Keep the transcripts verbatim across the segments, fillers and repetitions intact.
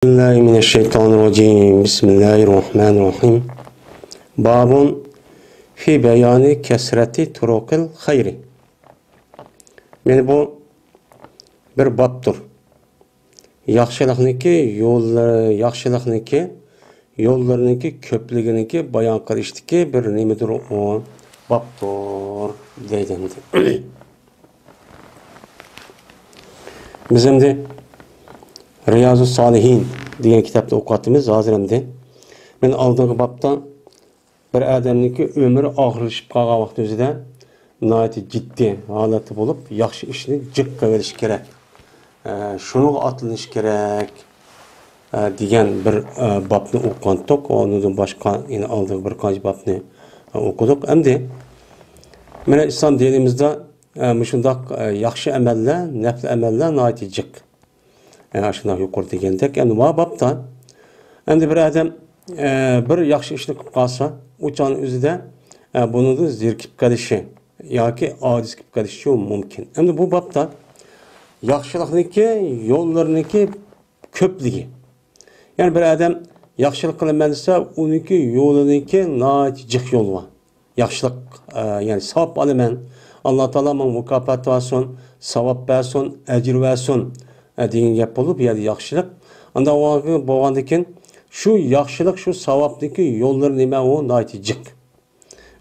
بسم الله من الشيطان الرجيم. بسم الله الرحمن الرحيم. باب في بيان كثرة طرق الخير. مانا بۇ بىر بابتۇر. ياخشىلىقنىڭكى يوللىرى، ياخشىلىقنىڭكى يوللىرىنىڭكى كۆپلۈكىنىڭكى بايان قىلىشتىكى بىر نېمىدۇر ئۇ بابتۇر دەيدۇ ئەمدى. بىز ئەمدى رىيازۇ سالىھىن دېگەن كىتابتا ئوقۇۋاتىمىز ھازىر ئەمدى. مەن ئالدىنقى بابتا بىر ئادەمنىڭكى ئۆمرى ئاخىرلىشىپ قالغان ۋاقتى ئۆزىدە ناھايىتى جىددىي ھالەتتە بولۇپ، ياخشى ئىشنى جىق قىلىۋېلىش كېرەك. ئە، شۇنىڭغا ئاتلىنىش كېرەك، ئە، دېگەن بىر، ئە، بابنى ئوقۇغانتۇق. ئۇنىڭدىن باشقا يەنە ئالدىغا بىر قانچە بابنى، ئە، ئوقۇدۇق. ئەمدى مانا ئىسلام دىنىمىزدا، ئە، مۇشۇنداق، ئە، ياخشى ئەمەللەر، نەپلى ئەمەللەر ناھايىتى جىق. ئە، ئاشۇنداق يۇقىرىدا دېگەندەك، ئەمدى ما بابتا، ئەمدى بىر ئادەم، ئە، بىر ياخشى ئىشنى قىلىپ قالسا، ئۇ چاغنىڭ ئۆزىدە، ئە، بۇنىڭدىن زېرىكىپ قېلىشى ياكى ئاجىز قېلىپ قېلىشى مۇمكىن. ئەمدى بۇ بابتا ياخشىلىقنىڭكى يوللىرىنىڭكى كۆپلۈكى. يەنى بىر ئادەم ياخشىلىق قىلىمەن دېسە، ئۇنىڭكى يولىنىڭكى ناھايىتى جىق يولى بار. ياخشىلىق، ئە، يەنى ساۋاب ئالىمەن، ئاللا تائالا ماڭا مۇكاپات بەرسۇن، ساۋاب بەرسۇن، ئەجىر بەرسۇن، ئە، دېگەن گەپ بولۇپ، بۇ يەردە ياخشىلىق. ئانداق بولغاندىن كېيىن شۇ ياخشىلىق، شۇ ساۋابنىڭكى يوللىرى نېمە؟ ئۇ ناھايىتى جىق.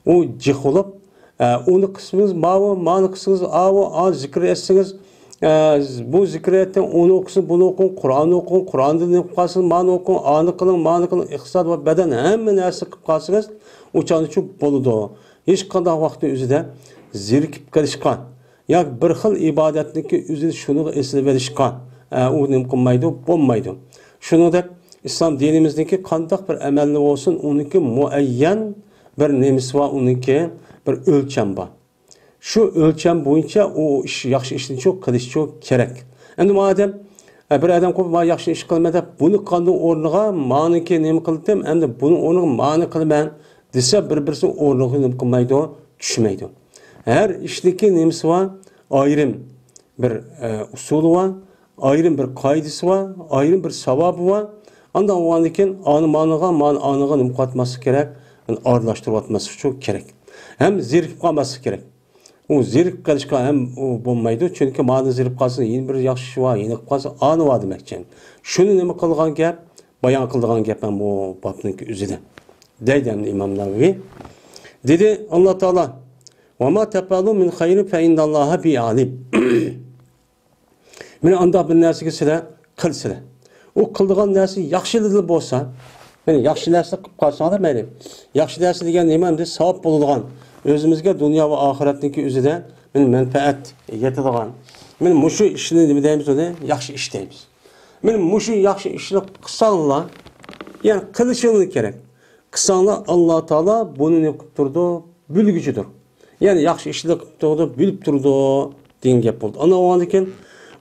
ئۇ جىق بولۇپ، ئە، ئۇنى قىلسىڭىز ماۋۇ، مانى قىلسىڭىز ئاۋۇ، ئا، زىكىر ئېيتسىڭىز، ئە، بۇ زىكىر ئېيتىڭ، ئۇنى ئوقۇسىڭىز، بۇنى ئوقۇڭ، قۇرئان ئوقۇڭ، قۇرئاندىن نېمە قىلىپ قالسىڭىز، مانى ئوقۇڭ، ئانى قىلىڭ، مانى قىلىڭ، ئىقتىساد ۋە بەدەن ھەممە نەرسە قىلىپ قالسىڭىز، ئۇ چاغدا شۇ بولىدۇ. ھېچقانداق ۋاقىتنىڭ ئۆزىدە زېرىكىپ قېلىشقا ياكى بىر خىل ئىبادەتنىڭكى ئۆزىنى شۇنىڭغا ئېسىلىۋېلىشقا، ئە، ئۇ نېمە قىلمايدۇ، بولمايدۇ. شۇنىڭدەك ئىسلام دىنىمىزنىڭكى قانداق بىر ئەمەلنى بولسۇن، ئۇنىڭكى مۇئەييەن بىر نېمىسى بار، ئۇنىڭكى بىر ئۆلچەم بار. شۇ ئۆلچەم بويىچە ئۇ ئىش، ياخشى ئىشنىچۇ قىلىشچۇ كېرەك. ئەمدى مۇ ئادەم، ئە، بىر ئادەم قويۇپ، مانا ياخشى ئىش قىلىمەن دەپ، بۇنى قىلغاندىن ئورنىغا مانىكى نېمە قىلدىم، ئەمدى بۇنىڭ ئورنىغا مانى قىلىمەن دېسە، بىر-بىرسىنىڭ ئورنىغا نېمە قىلمايدۇ، چۈشمەيدۇ. ھەر ئىشنىڭكى نېمىسى بار، ئايرىم بىر، ئە، ئۇسۇلى بار، ئايرىم بىر قائىدىسى بار، ئايرىم بىر ساۋابى بار. ئانداق بولغاندىن كېيىن ئانى مانىغا، مانى ئانىغا نېمە قىلىۋاتماسلىق كېرەك، يەنى ئارىلاشتۇرۇۋاتماسلىق شۇ كېرەك. ھەم زېرىكىپ قالماسلىق كېرەك. ئۇ زېرىكىپ قېلىشقا ھەم ئۇ بولمايدۇ، چۈنكى مانا زېرىكىپ قالسا، يەنە بىر ياخشى ئىش بار، يەنە قىلىپ قالسا، ئانى بار دېمەكچى. شۇنى نېمە قىلغان گەپ، بايان قىلىدىغان گەپ ھەم بۇ بابنىڭكى ئۆزىدە. دەيدۇ ئەمدى ئىمام نەۋەۋى. دېدى ئاللا تائالا، «وما تفعلوا من خير فإن الله به عليم.» مانا ئانداق بىر نەرسىگە سىلەر قىلسىلەر. ئۇ قىلىدىغان نەرسە ياخشىلا بولسا، مانا ياخشى نەرسە قىلىپ قالساڭلار مەيلى. ياخشى نەرسە دېگەن نېمە؟ ئەمدى ساۋاب بولىدىغان، ئۆزىمىزگە دۇنيا ۋە ئاخىرەتنىڭكى ئۆزىدە مانا مەنپەئەت يېتىدىغان. مانا مۇشۇ ئىشنى نېمە دەيمىز ئۇنى؟ ياخشى ئىش دەيمىز. مانا مۇشۇ ياخشى ئىشنى قىلساڭلار، يەنى قىلىشىڭلار كېرەك. قىلساڭلار، ئاللا تائالا بۇنى نېمە قىلىپ تۇرىدۇ؟ بىلگۈچىدۇر. يەنى ياخشى ئىشلار قىلىپ تۇرىدۇ، بىلىپ تۇرىدۇ دېگەن گەپ بولدى. ئاندىن بولغاندىن كېيىن،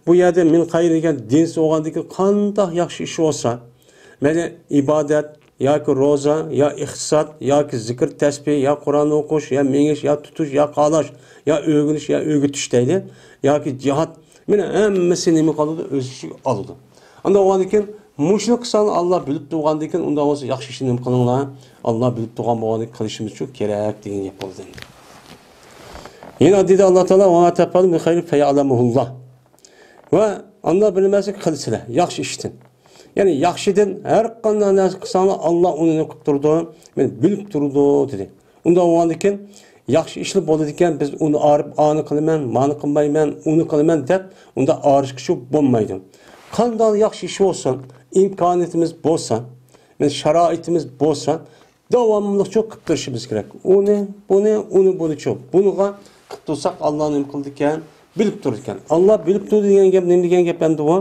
بۇ يەردە مىن خەير دېگەن دېسە بولغاندىن كېيىن، قانداق ياخشى ئىش بولسا، مەيلى ئىبادەت ياكى روزا، يا ئىقتىساد، ياكى زىكىر تەسبىھ، يا قۇرئان ئوقۇش، يا مېڭىش، يا تۇتۇش، يا قالاش، يا ئۆگىنىش، يا ئۆگىتىش دەيلى، ياكى جىھاد، مانا ھەممىسى نېمە قىلىدۇ؟ ئۆز ئىچىگە ئالىدۇ. ئاندىن بولغاندىن كېيىن، مۇشۇنى قىلساڭ، ئاللا بىلىپ تۇرغاندىن كېيىن، ئۇنداق بولسا ياخشى ئىشنى نېمە قىلىڭلار؟ ئاللا بىلىپ تۇرغان بولغاندىن كېيىن قىلىشىمىز شۇ كېرەك دېگەن گەپ بولدى. يەنە دېدى ئاللا تائالا، «وما تفعلوا من خير فيعلمه الله.» ۋە ئاندىن بىر نېمىسى قىلسىلەر، ياخشى ئىشتىن. يەنى ياخشىدىن ھەر قانداق نەرسە قىلساڭلار، ئاللا ئۇنى نېمە قىلىپ تۇرىدۇ؟ مانا بىلىپ تۇرىدۇ، دېدى. ئۇنداق بولغاندىن كېيىن ياخشى ئىشلار بولىدىكەن، بىز ئۇنى ئايرىپ، ئانى قىلىمەن، مانى قىلمايمەن، ئۇنى قىلىمەن دەپ، ئۇنداق ئايرىشقىچە بولمايدۇ. قانداق ياخشى ئىش بولسۇن، ئىمكانىيىتىمىز بولسا، مانا شارائىتىمىز بولسا، داۋاملىقچە قىلىپ تۇرۇشىمىز كېرەك. ئۇنى، بۇنى، ئۇنى، بۇنىچۇ. بۇنىغا قىلىپ تۇرساق، ئاللا نېمە قىلىدىكەن؟ بىلىپ تۇرىدىكەن. ئاللا بىلىپ تۇرىدۇ دېگەن گەپ نېمە دېگەن گەپ ئەمدى بۇ؟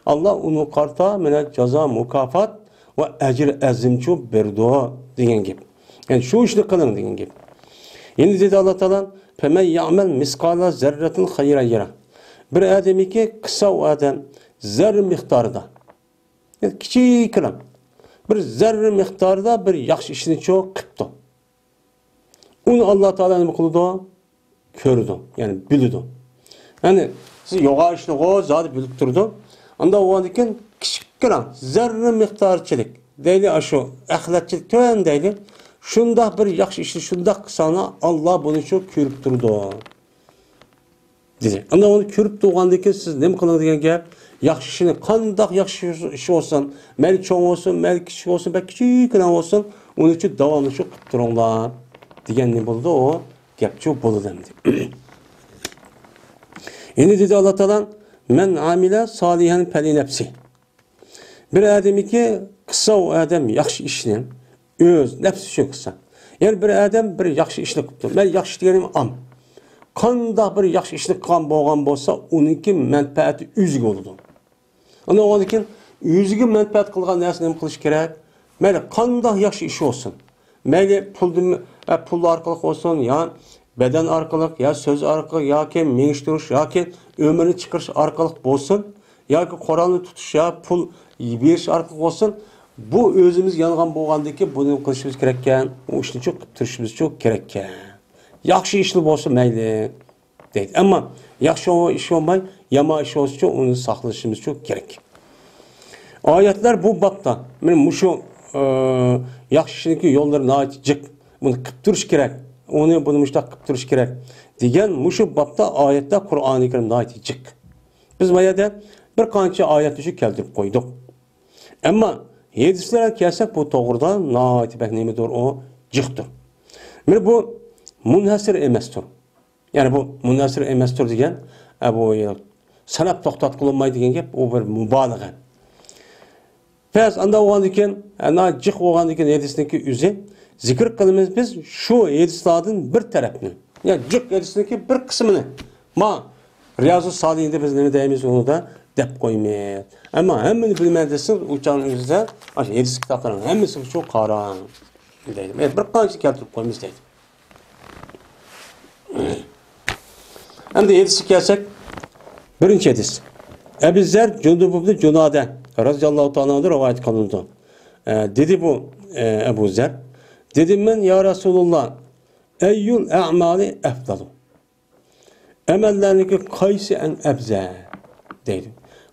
ئاللا ئۇنىڭغا قارىتا مانا جازا، مۇكاپات ۋە ئەجىر ئەزىمچۇ بېرىدۇ دېگەن گەپ. يەنى شۇ ئىشنى قىلىڭ دېگەن گەپ. يەنە دېدى ئاللا تائالا، «فمن يعمل مثقال ذرة خيرا يره.» بىر ئادەمكى قىلسا ئۇ ئادەم زەررە مىقدارىدا، يەنى كىچىككىنە بىر زەررە مىقدارىدا بىر ياخشى ئىشنىچۇ قىپتۇ. ئۇنى ئاللا تائالا نېمە قىلىدۇ؟ كۆرىدۇ، يەنى بىلىدۇ. يەنى سىز يوغان ئىشنىغۇ زادى بىلىپ تۇرىدۇ. ئانداق بولغاندىكىن كىچىك كىچىككىنە زەررە مىقدارچىلىك دەيلى، ئاشۇ ئەخلەتچىلىك تۆۋەن دەيلى. شۇنداق بىر ياخشى ئىشنى شۇنداق قىلساڭلار، ئاللا بۇنى شۇ كۆرۈپ تۇرىدۇ. دېدى. ئاندىن ئۇنى كۆرۈپ تۇرغاندىن كېيىن سىز نېمە قىلىڭ دېگەن گەپ، ياخشى ئىشنى، قانداق ياخشى ئىش بولسۇن، مەيلى چوڭ بولسۇن، مەيلى كىچىك بولسۇن، بەك كىچىككىنە بولسۇن، ئۇنى شۇ داۋاملىق شۇ قىلىپ تۇرۇڭلار دېگەن نېمە بولىدۇ؟ ئۇ گەپ شۇ بولىدۇ ئەمدى. يەنە دېدى ئاللا تائالا، مەن ئامىلە سالىھەن پەلىنەپسى. بىر ئادەمكى قىلسا ئۇ ئادەم ياخشى ئىشنى ئۆز نەپسى ئۈچۈن قىلسا. يەنى بىر ئادەم بىر ياخشى ئىشنى قىپتۇ. مەن ياخشى دېگىنىم ئام. قانداق بىر ياخشى ئىشنى قىلغان بولغان بولسا، ئۇنىڭكى مەنپەئەتى ئۆزىگە بولىدۇ. ئاندىن ئۇنىڭدىن كېيىن ئۆزىگە مەنپەئەت قىلغان نەرسىنى نېمە قىلىش كېرەك؟ مەيلى قانداق ياخشى ئىش بولسۇن. مەيلى پۇلدىن، ئە، پۇل ئارقىلىق بولسۇن، يا بەدەن ئارقىلىق، يا سۆز ئارقىلىق، ياكى مېڭىشتۈرۈش، ياكى ئۆمۈرنى چىقىرىش ئارقىلىق بولسۇن، ياكى قورالنى تۇتۇش، يا پۇل بېرىش ئارقىلىق بولسۇن، بۇ ئۆزىمىز يانغان بولغاندىكى بۇنى قىلىشىمىز كېرەككەن، ئۇ ئىشنى شۇ قىلىپ تۇرۇشىمىز شۇ كېرەككەن. ياخشى ئىشلا بولسا مەيلى دەيدۇ. ئەمما ياخشى ئىش بولماي، يامان ئىش بولسىچۇ، ئۇنى ساقلىشىمىزچۇ كېرەك. ئايەتلەر بۇ بابتا، مانا مۇشۇ، ئى، ياخشى ئىشنىڭكى يوللىرى ناھايىتى جىق. بۇنى قىپ تۇرۇش كېرەك. ئۇنى، بۇنى مۇشۇنداق قىپ تۇرۇش كېرەك دېگەن مۇشۇ بابتا ئايەتلەر قۇرئانى كەرىم ناھايىتى جىق. بىز بۇ يەردە بىر قانچە ئايەتنى شۇ كەلتۈرۈپ قويدۇق. ئەمما ھەدىسلەرگە كەلسەك، بۇ توغرىدا ناھايىتى بەك نېمىدۇر، ئۇ جىقتۇر. مانا بۇ مۇنھەسىر ئەمەستۇر. يەنى بۇ مۇنھەسىر ئەمەستۇر دېگەن، ئە، بۇ ساناپ توختاتقىلى بولمايدۇ دېگەن گەپ، ئۇ بىر مۇبالىغە. پەس ئانداق بولغاندىكىن، ئە، ناھايىتى جىق بولغاندىكىن ھەدىسنىڭكى ئۆزى زىكىر قىلىمىز بىز شۇ ھەدىسلاردىن بىر تەرەپنى. يەنى جىق ھەدىسنىڭكى بىر قىسمىنى. ما رىيازۇ سالىھىندا بىز نېمە دەيمىز ئۇنىدا دەپ قويىمىز. ئەمما ھەممىنى بىلىمەن دېسىڭىز، ئۇ چاغنىڭ ئۆزىدە ئاشۇ ھەدىس كىتابلارنىڭ ھەممىسىگە شۇ قاراڭ دەيدۇ. مەن بىر قانچە كەلتۈرۈپ قويىمىز دەيدۇ. ئەمدى ھەدىسكە كەلسەك، بىرىنچى ھەدىس. ئەبۇ زەر جۇندۇب ئىبنى جۇنادە رەزىياللاھۇ تائالا ئەنھۇدىن رىۋايەت قىلىنىدۇ. ئە، دېدى بۇ، ئە، ئەبۇ زەر. دېدىم مەن، يا رەسۇلاللا، ئەييۇل ئەمالى ئەفزەلۇ؟ ئەمەللەرنىڭكى قايسى ئەڭ ئەپزەل دەيدۇ.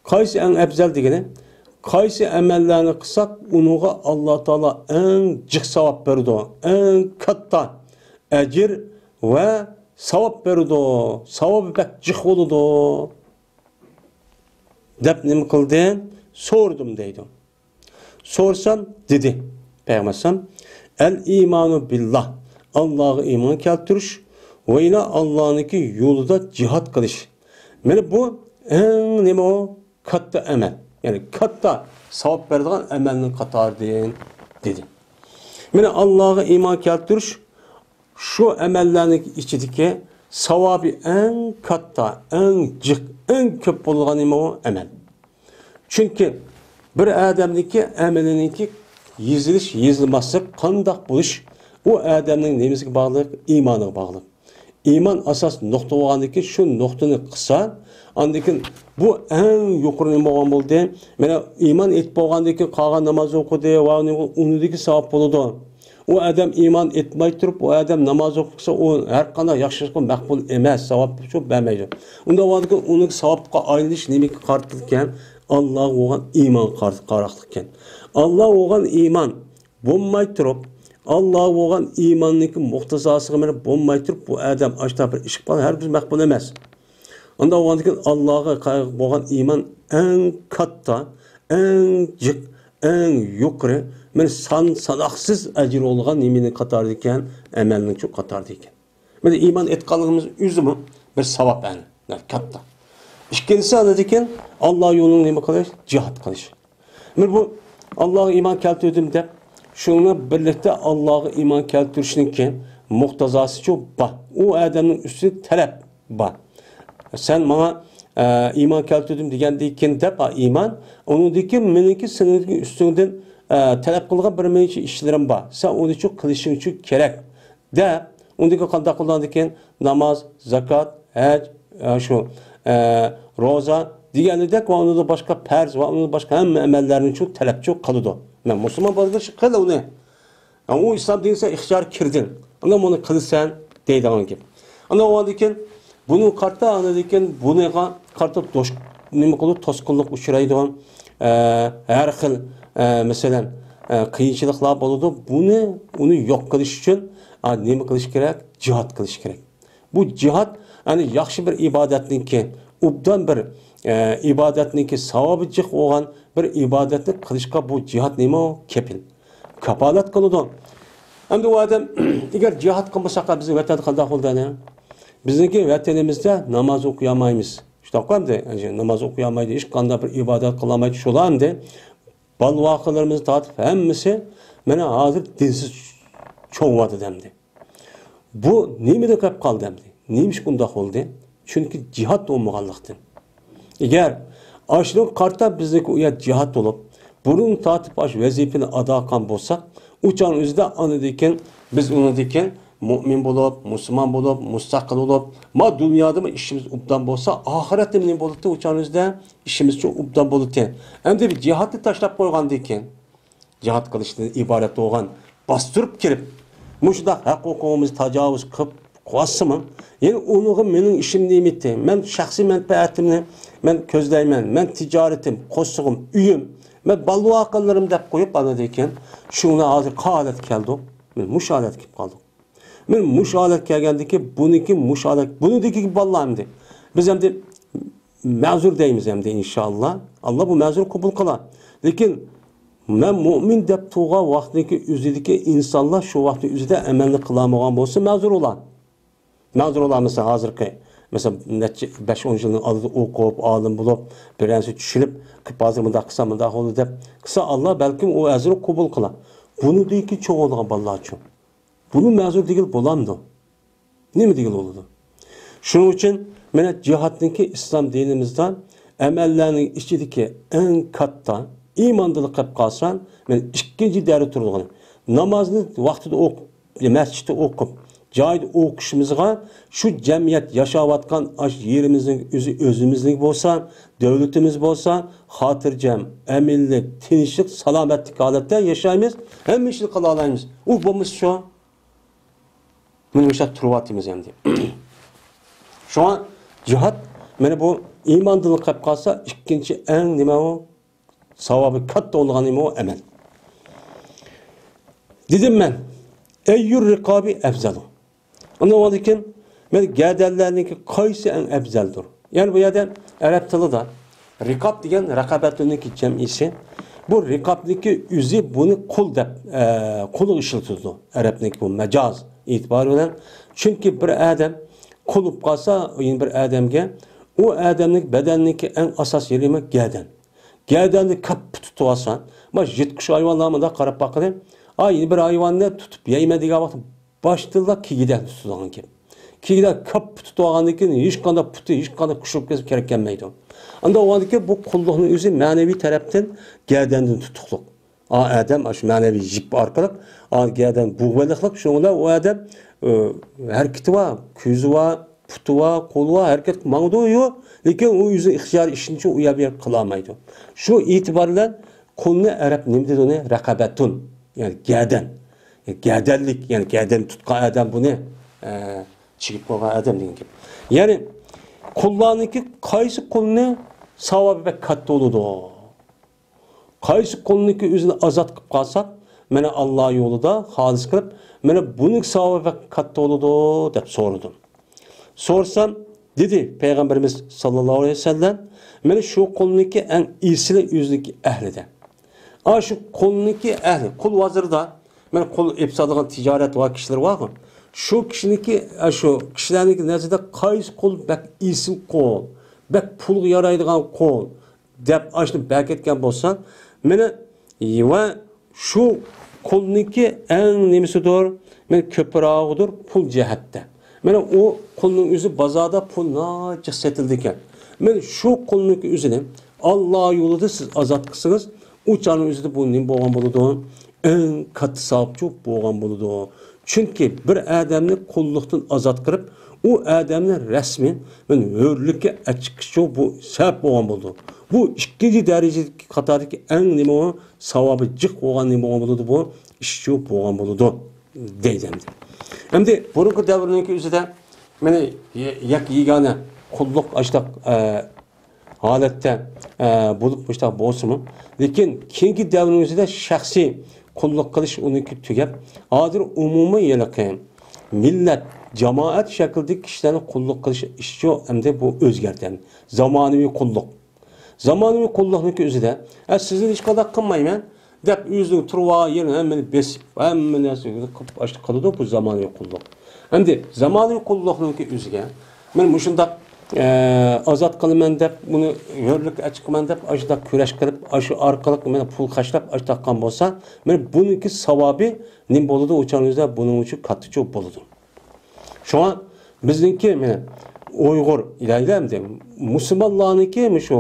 قايسى ئەڭ ئەپزەل دېگىنى، قايسى ئەمەللەرنى قىلساق، ئۇنىڭغا ئاللا تائالا ئەڭ جىق ساۋاب بېرىدۇ، ئەڭ كاتتا ئەجىر ۋە ساۋاب بېرىدۇ، ساۋابى بەك جىق بولىدۇ دەپ نېمە قىلدىم؟ سورىدىم دەيدۇ. سورىسام، دېدى پەيغەمبەر ئەلەيھىسسالام، ئەل ئىمانۇ بىللا، ئاللاغا ئىمان كەلتۈرۈش، ۋە يەنە ئاللانىڭكى يولىدا جىھاد قىلىش. مانا بۇ ئەڭ نېمە ئۇ؟ كاتتا ئەمەل. يەنى كاتتا ساۋاب بېرىدىغان ئەمەلنىڭ قاتارىدىن، دېدى. مانا ئاللاغا ئىمان كەلتۈرۈش شۇ ئەمەللەرنىڭ ئىچىدىكى ساۋابى ئەڭ كاتتا، ئەڭ جىق، ئەڭ كۆپ بولىدىغان نېمە ئۇ؟ ئەمەل. چۈنكى بىر ئادەمنىڭكى ئەمىلىنىڭكى يېزىلىش، يېزىلماسلىق، قانداق بولۇش، ئۇ ئادەمنىڭ نېمىسىگە باغلىق؟ ئىمانىغا باغلىق. ئىمان ئاساس نۇقتا بولغاندىن كېيىن، شۇ نۇقتىنى قىلسا، ئاندىن كېيىن بۇ ئەڭ يۇقىرى نېمە بولغان بولدى؟ مانا ئىمان ئېيتىپ بولغاندىن كېيىن قالغان ناماز ئوقۇدى ۋە ئۇنىڭدىكى ساۋاب بولىدۇ. ئۇ ئادەم ئىمان ئېيتماي تۇرۇپ، ئۇ ئادەم ناماز ئوقۇپ قىلسا، ئۇ ھەر قانداق ياخشى ئىشقا مەقبۇل ئەمەس، ساۋاب شۇ بەرمەيدۇ. ئۇنداق بولغاندىكىن ئۇنىڭ ساۋابقا ئايلىنىش نېمىگە قارىتىلىدىكەن؟ ئاللاغا بولغان ئىمانغا قارىت-، قاراقلىقكەن. ئاللاغا بولغان ئىمان بولماي تۇرۇپ، ئاللاغا بولغان ئىماننىڭكى مۇقتىزاسىغا مېنىپ بولماي تۇرۇپ، بۇ ئادەم ئاشتا بىر ئىش قىلغان ھەرگىز مەقبۇل ئەمەس. ئۇنداق بولغاندىكىن ئاللاغا بولغان ئىمان ئەڭ كاتتا، ئەڭ جىق، ئەڭ يۇقىرى، مانا سان ساناقسىز ئەجرى بولغان نېمىنىڭ قاتارىدا ئىكەن؟ ئەمەلنىڭ شۇ قاتارىدا ئىكەن. مانا ئىمان ئېيتقانلىقىمىز ئۆزىمۇ بىر ساۋاب ئەنە، كاتتا. ئىككىنچىسى ئاندىن كېيىن ئاللا يولىنىڭ نېمە قىلىش؟ جىھاد قىلىش. مانا بۇ ئاللاغا ئىمان كەلتۈردۈم دەپ، شۇنىڭ بىلەن بىرلىكتە ئاللاغا ئىمان كەلتۈرۈشنىڭكى مۇقتازاسىچۇ بار. ئۇ ئادەمنىڭ ئۈستىدە تەلەپ بار. سەن ماڭا، ئە، ئىمان كەلتۈردۈم دېگەندىن كېيىن دەپ، ئا، ئىمان، ئۇنىڭدىن كېيىن مېنىڭكى سېنىڭكى ئۈستۈڭدىن، ئە، تەلەپ قىلغان بىر نەچچە ئىشلىرىم بار. سەن ئۇنى شۇ قىلىشىڭچۇ كېرەك دەپ، ئۇنىڭدىن كېيىن قانداق قىلىدىكەن؟ ناماز، زاكات، ھەج، ئە، شۇ، ئە، روزا دېگەنىدەك ۋە ئۇنىڭدىن باشقا پەرز ۋە ئۇنىڭدىن باشقا ھەممە ئەمەللەرنى شۇ تەلەپچۇ قىلىدۇ. مەن مۇسۇلمان بولغاچقا قىل ئۇنى. ئۇ ئىسلام دىنىگە ئىختىيار كىردىڭ. ئاندىن بۇنى قىلىسەن دەيدىغان گەپ. ئاندىن ئۇنىڭدىن كېيىن بۇنى قارىتا، ئاندىن كېيىن بۇنىغا قارىتا دوش-، نېمە قىلىدۇ، توسقۇنلۇق ئۇچرايدۇ. ئە، ھەر خىل، ئە، مەسىلەن، ئە، قىيىنچىلىقلار بولىدۇ. بۇنى، ئۇنى يوق قىلىش ئۈچۈن، ئا، نېمە قىلىش كېرەك؟ جىھاد قىلىش كېرەك. بۇ جىھاد، يەنى ياخشى بىر ئىبادەتنىڭكى، ئوبدان بىر، ئە، ئىبادەتنىڭكى ساۋابى جىق بولغان بىر ئىبادەتنى قىلىشقا بۇ جىھاد نېمە ئۇ؟ كېپىل. كاپالەت قىلىدۇ. ئەمدى ئۇ ئادەم، ئەگەر جىھاد قىلمىساق، بىزنىڭ ۋەتەندە قانداق بولىدۇ ئەنە؟ بىزنىڭكى ۋەتىنىمىزدە ناماز ئوقۇيالمايمىز. شۇنداققۇ ئەمدى؟ ناماز ئوقۇيالمايدۇ، ھېچقانداق بىر ئىبادەت قىلالمايدۇ. شۇلار ئەمدى بالىۋاقىلىرىمىزنى تارتىپ ھەممىسى مانا ھازىر دىنسىز چوڭىيىۋاتىدۇ ئەمدى. بۇ نېمىدىن قېلىپ قالدى ئەمدى؟ نېمىشقا ئۇنداق بولدى؟ چۈنكى جىھاد بولمىغانلىقتىن. ئەگەر ئاشۇنىڭغا قارىتا بىزنىڭكى ئۇ يەر جىھاد بولۇپ، بۇرۇن تارتىپ ئاشۇ ۋەزىپىنى ئادا قىلغان بولساق، ئۇ چاغنىڭ ئۆزىدە ئاندىن كېيىن بىز ئۇنىڭدىن كېيىن مۇئمىن بولۇپ، مۇسۇلمان بولۇپ، مۇستەقىل بولۇپ، ما دۇنيادىمۇ ئىشىمىز ئوبدان بولسا، ئاخىرەتتە نېمە بولاتتى؟ ئۇ چاغنىڭ ئۆزىدە ئىشىمىزچۇ ئوبدان بولاتتى. ئەمدى بىر جىھادنى تاشلاپ قويغاندىن كېيىن، جىھاد قىلىشتىن ئىبارەت بولغان باستۇرۇپ كىرىپ، مۇشۇنداق ھەق ھوقۇقىمىزغا تاجاۋۇز قىلىپ قويسىمۇ، يەنە ئۇنىڭغا مېنىڭ ئىشىم نېمىتى؟ مەن شەخسىي مەنپەئەتىمنى مەن كۆزلەيمەن، مەن تىجارىتىم، قورسىقىم، ئۆيۈم، مەن بالىۋاقىلىرىم دەپ قويۇپ، ئاندىن كېيىن شۇڭا ھازىر قايسى ھالەتكە كەلدۇق؟ مانا مۇشۇ ھالەتكە كېلىپ قالدۇق. مانا مۇشۇ ھالەتكە كەلگەندىكى بۇنىڭكى مۇشۇ ھالەت، بۇنىڭدىكى بالىلار ئەمدى. بىز ئەمدى مەزۇر دەيمىز ئەمدى ئىنشاللا. ئاللا بۇ مەزۇر قوبۇل قىلا. لېكىن مەن مۇئمىن دەپ تۇرغان ۋاقتىدىكى ئۆزىدىكى ئىنسانلار شۇ ۋاقىتنىڭ ئۆزىدە ئەمەلنى قىلالمىغان بولسا مەزۇر ئۇلار. مەزۇر ئۇلار مەسىلەن ھازىرقى، مەسىلەن نەچچە بەش ئون يىلنىڭ ئالدىدا ئوقۇپ، ئالىم بولۇپ، بىر نەرسە چۈشىنىپ، قىپ ھازىر مۇنداق قىلسا مۇنداق بولىدۇ دەپ قىلسا ئاللا بەلكىم ئۇ ئەزرۇ قوبۇل قىلا. بۇنىڭدىكى چوڭ بولغان بالىلارچۇ؟ بۇنى مەزۇر دېگىلى بولامدۇ؟ نېمە دېگىلى بولىدۇ؟ شۇنىڭ ئۈچۈن مانا جىھادنىڭكى ئىسلام دىنىمىزدا ئەمەللەرنىڭ ئىچىدىكى ئەڭ كاتتا ئىماندىن قېلىپ قالسا، مانا ئىككىنچى دەرىجىدە تۇرىدىغىنى، نامازنى ۋاقتىدا ئوقۇپ، مەسچىتتە ئوقۇپ، جايىدا ئوقۇشىمىزغا شۇ جەمئىيەت ياشاۋاتقان ئاشۇ يېرىمىزنىڭ ئۆزى ئۆزىمىزنىڭ بولسا، دۆلىتىمىز بولسا، خاتىرجەم، ئەمىنلىك، تىنچلىق، سالامەتلىك ھالەتتە ياشايمىز، ھەممە ئىشنى قىلالايمىز. ئۇ بولمىسا شۇ، مانا مۇشۇنداق تۇرۇۋاتىمىز ئەمدى. شۇڭا جىھاد، مانا بۇ ئىماندىن قېلىپ قالسا، ئىككىنچى ئەڭ نېمە ئۇ؟ ساۋابى كاتتا بولغان نېمە ئۇ؟ ئەمەل. دېدىم مەن، ئەييۇر رىقابى ئەفزەلۇ. ئۇنىڭدىن كېيىن، مەن گەدەنلەرنىڭكى قايسى ئەڭ ئەپزەلدۇر؟ يەنى بۇ يەردە ئەرەب تىلىدا رىقاب دېگەن رەقەبەتۇننىڭكى جەمئىسى. بۇ رىقابنىڭكى ئۆزى بۇنى قۇل دەپ، ئە، قۇلغا ئىشلىتىدۇ. ئەرەبنىڭكى بۇ مەجاز ئېتىبارى بىلەن. چۈنكى بىر ئادەم قۇل بولۇپ قالسا، يەنە بىر ئادەمگە، ئۇ ئادەمنىڭ بەدەننىڭكى ئەڭ ئاساسىي يېرى گەدەن. گەدەننى كاپپا تۇتۇۋالسا، مانا يىرتقۇچ ھايۋانلار مۇنداق قاراپ باققىلى. ئا، يەنە بىر ھايۋاننى تۇتۇپ يەيمەن دېگەن ۋاقىتتا باشتىنلا كىگىدەك تۇتىدىغان گەپ. كىگىدەك كاپپا تۇتۇۋالغاندىن كېيىن ھېچقانداق پۇتى، ھېچقانداق كۈچى كېرەك كەلمەيدۇ. ئاندىن بولغاندىن كېيىن بۇ قۇللۇقنىڭ ئۆزى مەنىۋى تەرەپتىن گەدەندىن تۇتۇقلۇق. ئا، ئادەم ئاشۇ مەنىۋى يىپ ئارقىلىق، ئا، گەدەن بۇغ بېلىقلىق، شۇنىڭ بىلەن ئۇ ئادەم، ئۆ، ھەرىكىتى بار، كۆزى بار، پۇتى بار، قولى بار، ھەرىكەت قىلىپ ماڭىدۇ-يۇ، لېكىن ئۇ ئۆزىنىڭ ئىختىيارى ئىشىنچە ئۇ يەر بۇ يەرگە قىلالمايدۇ. شۇ ئېتىبار بىلەن قۇلنى ئەرەب نېمە دېدى ئۇنى؟ رەقەبەتۇن، يەنى گەدەن. گەدەنلىك، يەنى گەدەن تۇتقان ئادەم بۇنى، ئە، چىگىپ قويغان ئادەم دېگەن گەپ. يەنى قۇللارنىڭكى قايسى قۇلنى ساۋابى بەك كاتتا بولىدۇ؟ قايسى قۇلنىڭكى ئۆزىنى ئازاد قىلىپ قالساق، مانا ئاللا يولىدا خالىس قىلىپ، مانا بۇنىڭ ساۋابى بەك كاتتا بولىدۇ دەپ سورىدىم. سورىسام، دېدى پەيغەمبىرىمىز ساللاللاھۇ ئەلەيھى ۋەسەللەم، مانا شۇ قۇلنىڭكى ئەڭ ئېسىلى ئۆزىنىڭكى ئەھلىدە. ئا، شۇ قۇلنىڭكى ئەھلى، قۇل ھازىردا، مانا قۇل ئېلىپ ساتىدىغان تىجارەت ۋە كىشىلەر بارغۇ. شۇ كىشىنىڭكى، ئا، شۇ كىشىلەرنىڭكى نەزىرىدە قايسى قۇل بەك ئېسىل قۇل، بەك پۇلغا يارايدىغان قۇل، دەپ ئاشۇنى بەركەتكەن بولسا، مانا، ۋە شۇ قۇلنىڭكى ئەڭ نېمىسىدۇر؟ مانا، كۆپرەكىدۇر پۇل جەھەتتە. مانا، ئۇ قۇلنىڭ ئۆزى بازاردا پۇل ناچىق سېتىلىدىكەن. مانا، شۇ قۇلنىڭكى ئۆزىنى ئاللا يولىدا سىز ئازاد قىلسىڭىز، ئۇ چاغنىڭ ئۆزىدە بۇ نېمە بولغان بولىدۇ؟ ئەڭ كاتتا ساۋابچۇ بولغان بولىدۇ. چۈنكى بىر ئادەمنى قۇللۇقتىن ئازاد قىلىپ، ئۇ ئادەمنى رەسمىي مەن ھۆرلۈككە ئەچىقىشچۇ بۇ سەۋەب بولغان بولىدۇ. بۇ ئىككىنچى دەرىجىدىكى قاتاردىكى ئەڭ نېمە بولغان، ساۋابى جىق بولغان نېمە بولغان بولىدۇ بۇ؟ ئىشچۇ بولغان بولىدۇ دەيدۇ ئەمدى. ئەمدى بۇرۇنقى دەۋرنىڭكى ئۆزىدە مانا يەك يېگانە قۇللۇق ئاشتاق، ئە، ھالەتتە، ئە، بولۇپ مۇشۇنداق بولسىمۇ، لېكىن كېيىنكى دەۋرنىڭ ئۆزىدە شەخسىي قۇللۇق قىلىش ئۇنىڭكى تۈگەپ، ھازىر ئومۇمىي ھېلىقى مىللەت، جامائەت شەكلىدىكى كىشىلەرنى قۇللۇق قىلىش ئىشىچۇ ئەمدى بۇ ئۆزگەردى. زامانىۋى قۇللۇق. زامانىۋى قۇللۇقنىڭكى ئۆزىدە، ئە، سىزنى ھېچقانداق قىلمايمەن دەپ ئۆزىنىڭ تۇرۇۋالغان يېرىنى ھەممىنى بېسىپ، ھەممە نەرسىنى قىلىپ، ئاشۇنداق قىلىدۇ بۇ زامانىۋى قۇللۇق. ئەمدى زامانىۋى قۇللۇقنىڭكى ئۆزىگە مەن مۇشۇنداق، ئە، ئازاد قىلىمەن دەپ، ئۇنى ھۆرلۈككە ئەچىقىمەن دەپ، ئاشۇنداق كۈرەش قىلىپ، ئاشۇ ئارقىلىق مانا پۇل خەجلەپ، ئاشۇنداق قىلغان بولسا، مانا بۇنىڭكى ساۋابى نېمە بولىدۇ؟ ئۇ چاغنىڭ ئۆزىدە بۇنىڭ ئۈچۈن كاتتىچۇ بولىدۇ. شۇڭا بىزنىڭكى مانا ئۇيغۇر ئىلاھىلەر ئەمدى مۇسۇلمانلارنىڭكى مۇشۇ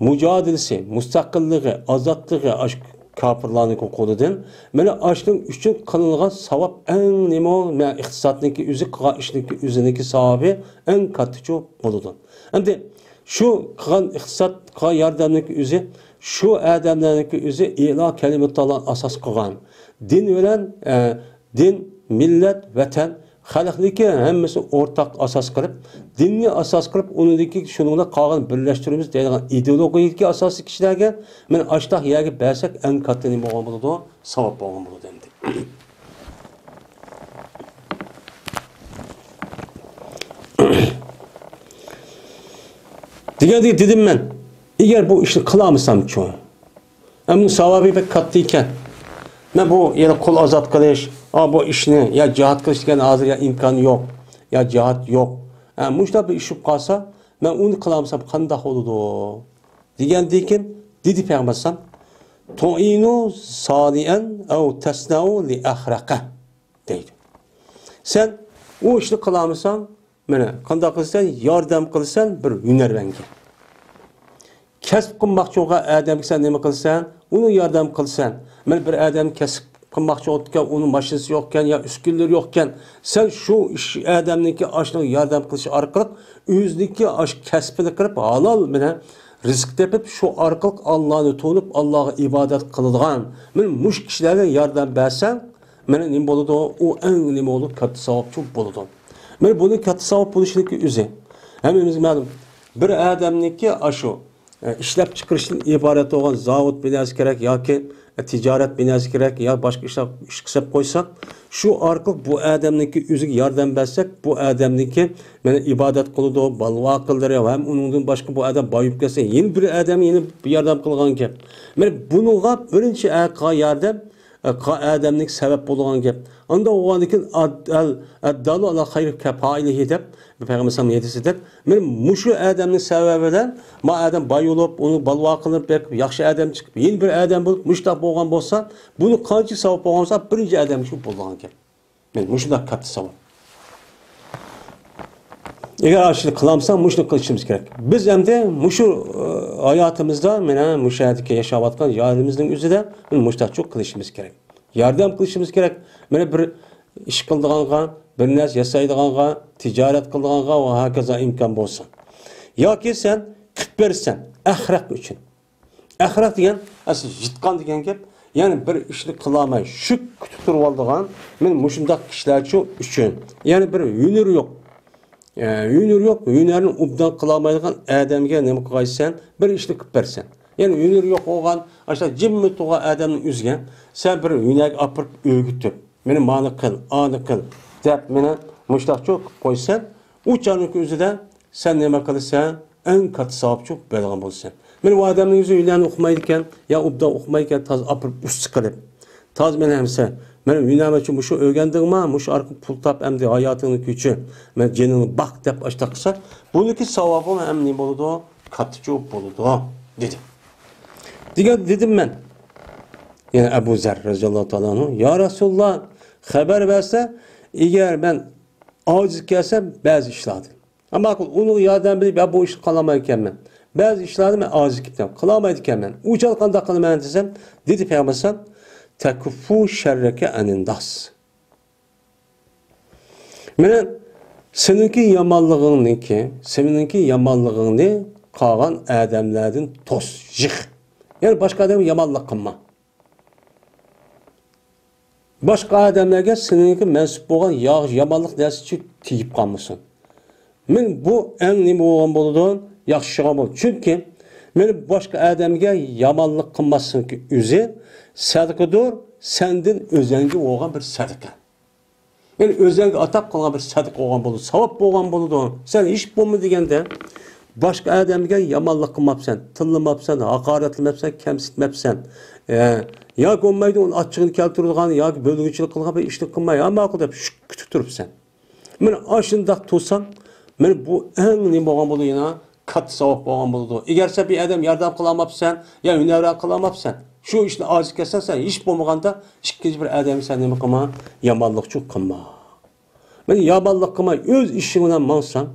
مۇجادىلىسى، مۇستەقىللىقى، ئازادلىقى ئاشۇ كاپىرلارنىڭكى قولىدىن. مانا ئاشۇنىڭ ئۈچۈن قىلىنغان ساۋاب ئەڭ نېمە، مانا ئىقتىسادنىڭكى ئۆزى، قىلغان ئىشنىڭكى ئۆزىنىڭكى ساۋابى ئەڭ كاتتىچۇ بولىدۇ. ئەمدى شۇ قىلغان ئىقتىساد، قىلغان ياردەمنىڭكى ئۆزى، شۇ ئادەملەرنىڭكى ئۆزى ئىلا كەلىمىتاللا ئاساس قىلغان دىن بىلەن، ئە، دىن، مىللەت، ۋەتەن، خەلقنىڭكى ھەممىسى ئورتاق ئاساس قىلىپ، دىننى ئاساس قىلىپ، ئۇنىڭدىكى شۇنىڭ بىلەن قالغان بىرلەشتۈرىمىز دەيدىغان ئىدېئولوگىيەدىكى ئاساسىي كىشىلەرگە مانا ئاشۇنداق يەرگە بەرسەك، ئەڭ كاتتا نېمە بولغان بولىدۇ؟ ساۋاب بولغان بولىدۇ ئەمدى. دېگەندەك دېدىم مەن، ئەگەر بۇ ئىشنى قىلالمىسامچۇ؟ ئەمدى ساۋابى بەك كاتتا ئىكەن. مەن بۇ يەنە قۇل ئازاد قىلىش، ئا، بۇ ئىشنى يا جىھاد قىلىش دېگەن ھازىر يا ئىمكان يوق، يا جىھاد يوق. ئە، مۇشۇنداق بىر ئىش بولۇپ قالسا، مەن ئۇنى قىلالمىسام قانداق بولىدۇ؟ دېگەندىن كېيىن دېدى پەيغەمبەر ئەلەيھىسسالام، «تۇئىنۇ سانىئەن ئەۋ تەسنەئۇ لىئەخرەقە» دەيدۇ. سەن ئۇ ئىشنى قىلالمىساڭ، مانا، قانداق قىلىسەن؟ ياردەم قىلىسەن بىر ھۈنەرۋەنگە. كەسىپ قىلماقچى بولغان ئادەمگە سەن نېمە قىلىسەن؟ ئۇنى ياردەم قىلىسەن. مانا، بىر ئادەم كەسىپ قىلماقچى بولۇپتىكەن، ئۇنىڭ ماشىنىسى يوقكەن يا ئۈسكۈنىلىرى يوقكەن. سەن شۇ ئىش، ئادەمنىڭكى ئاشۇنىڭ ياردەم قىلىشى ئارقىلىق ئۆزىنىڭكى ئاشۇ كەسپىنى قىلىپ، ھالال بىلەن رىزىق تېپىپ، شۇ ئارقىلىق ئاللانى تونۇپ، ئاللاغا ئىبادەت قىلىدىغان، مانا، مۇشۇ كىشىلەرگە ياردەم بەرسەڭ، مانا، نېمە بولىدۇ؟ ئۇ ئەڭ نېمە بولىدۇ؟ كاتتا ساۋابچۇ بولىدۇ. مانا بۇنى كاتتا ساۋاب بولۇشىنىڭكى ئۆزى. ھەممىمىزگە مەلۇم. بىر ئادەمنىڭكى ئاشۇ، ئە، ئىشلەپچىقىرىشتىن ئىبارەت بولغان زاۋۇت بىناسى كېرەك ياكى، ئە، تىجارەت بىناسى كېرەك يا باشقا ئىشلار ئىش قىلساپ قويسا، شۇ ئارقىلىق بۇ ئادەمنىڭكى ئۆزىگە ياردەم بەرسەك، بۇ ئادەمنىڭكى مانا ئىبادەت قىلىدۇ، بالىۋاقىلىرى ھەم ئۇنىڭدىن باشقا بۇ ئادەم بايىپ كەتسە، يەنە بىر ئادەم يەنە ياردەم قىلغانكەن. مانا بۇنىڭغا بىرىنچى قىلغان ياردەم ئادەمنىڭ سەۋەب بولغان گەپ. ئاندا بولغاندىكىن، ئەد-، ئەل-، ئەددالۇ ئەلا خەيرى كەپائىلىھى دەپ، پەيغەمبەر ھەدىسى دەپ، مانا مۇشۇ ئادەمنىڭ سەۋەبى بىلەن ما ئادەم باي بولۇپ، ئۇنى بالىۋاقىلىرى بېقىپ، ياخشى ئادەم چىقىپ، يەنە بىر ئادەم بولۇپ، مۇشۇنداق بولغان بولسا، بۇنى قانچە ساۋاب بولغان بولسا، بىرىنچى ئادەم شۇ بولغان گەپ. مانا مۇشۇنداق كاتتا ساۋاب. ئەگەر ئاشۇنى قىلالمىساڭ، مۇشۇنى قىلىشىمىز كېرەك. بىز ئەمدى مۇشۇ، ئى، ھاياتىمىزدا، مانا مۇشۇ يەردىكى ياشاۋاتقان يارىمىزنىڭ ئۆزىدە مۇشۇنداقچۇ قىلىشىمىز كېرەك. ياردەم قىلىشىمىز كېرەك. مانا بىر ئىش قىلىدىغانغا، بىر نەرسە ياسايدىغانغا، تىجارەت قىلىدىغانغا ۋە ھاكازا ئىمكان بولسا. ياكى سەن قىلىپ بېرىسەن، ئەخرەق ئۈچۈن. ئەخرەق دېگەن، ئەسلى يىتقان دېگەن گەپ. يەنى بىر ئىشنى قىلالماي، شۈك كۈتۈپ تۇرۇۋالىدىغان، مانا مۇشۇنداق كىشىلەرچۇ ئۈچۈن. يەنى بىر ھۈنىرى يوق. ئە، ھۈنىرى يوق، ھۈنەرنى ئوبدان قىلالمايدىغان ئادەمگە نېمە قىلغايسەن؟ بىر ئىشنى قىلىپ بەرسەن. يەنى ھۈنىرى يوق بولغان، ئاشۇنداق جىممىدە تۇرغان ئادەمنىڭ ئۆزىگە سەن بىر ھۈنەرگە ئاپىرىپ ئۆگىتىپ، مانا مانى قىل، ئانى قىل دەپ، مانا مۇشۇنداقچۇ قىلىپ قويسەن، ئۇ چاغنىڭ ئۆزىدە سەن نېمە قىلىسەن؟ ئەڭ كاتتا ساۋابچۇ بېرىدىغان بولىسەن. مانا ئۇ ئادەمنىڭ ئۆزى ھۈنەرنى ئۇقمايدىكەن، يا ئوبدان ئۇقمايدىكەن، تازا ئاپىرىپ ئۇستا قىلىپ. تازا مانا ھەمسە، مانا ھۈنەرمەنچۇ مۇشۇ ئۆگەندىڭما؟ مۇشۇ ئارقىلىق پۇل تاپ، ئەمدى ھاياتىڭنى كۆچۈر، مانا جېنىڭنى باق دەپ ئاشۇنداق قىلسا، بۇنىڭكى ساۋابى ھەم نېمە بولىدۇ؟ كاتتىچۇ بولىدۇ، دېدى. دېگەن، دېدىم مەن. يەنە ئەبۇ زەر رەزىياللاھۇ تائالا ئەنھۇ، يا رەسۇلاللا، خەۋەر بەرسە، ئەگەر مەن ئاجىز كەلسەم بەزى ئىشلاردىن. ماقۇل، ئۇنىڭغا ياردەم بېرىپ، يا بۇ ئىشنى قىلالمايدىكەنمەن. بەزى ئىشلارنى مەن ئاجىز كېتىمەن، قىلالمايدىكەنمەن. ئۇ چاغدا قانداق قىلىمەن دېسەم، دېدى پەيغەمبەر ئەلەيھىسسالام، تەكۇففۇ شەررەكە ئەنىنناس. مانا سېنىڭكى يامانلىقىڭنىڭكى، سېنىڭكى يامانلىقىڭنى قالغان ئادەملەردىن توس، يىغ. يەنى باشقا ئادەمگە يامانلىق قىلما. باشقا ئادەملەرگە سېنىڭكى مەنسۇپ بولغان يا-، يامانلىق نەرسىچۇ تېگىپ قالمىسۇن. مانا بۇ ئەڭ نېمە بولغان بولىدۇ؟ ياخشى ئىش بولغان بولىدۇ. چۈنكى مانا باشقا ئادەمگە يامانلىق قىلماسلىقنىڭكى ئۆزى سەدىقىدۇر، سەندىن ئۆزەڭگە بولغان بىر سەدىقە. يەنى ئۆزەڭگە ئاتاپ قىلغان بىر سەدىقە بولغان بولىدۇ، ساۋاب بولغان بولىدۇ. سەن ھېچ بولمىدى دېگەندە، باشقا ئادەمگە يامانلىق قىلماپسەن، تىللىماپسەن، ھاقارەتلىمەپسەن، كەمسىتمەپسەن. ئە، ياكى بولمايدۇ، ئۇنى ئاچچىقىنى كەلتۈرىدىغان ياكى بۆلگۈنچىلىك قىلغان بىر ئىشنى قىلماي، ھە، ماقۇل دەپ شۈك كۈتۈپ تۇرۇپسەن. مانا ئاشۇنداق تۇرساڭ، مانا بۇ ئەڭ نېمە بولغان بولىدۇ يەنە؟ كاتتا ساۋاب بولغان بولىدۇ. ئەگەر سەن بىر ئادەم ياردەم قىلالماپسەن، يا ھۈنەرۋەن قىلالماپسەن، شۇ ئىشنى ئاجىز كەلسەڭ، سەن ھېچ بولمىغاندا ئىككىنچى بىر ئادەمگە سەن نېمە قىلما؟ يامانلىقچۇ قىلما. مانا يامانلىق قىلماي ئۆز ئىشىڭ بىلەن ماڭساڭ،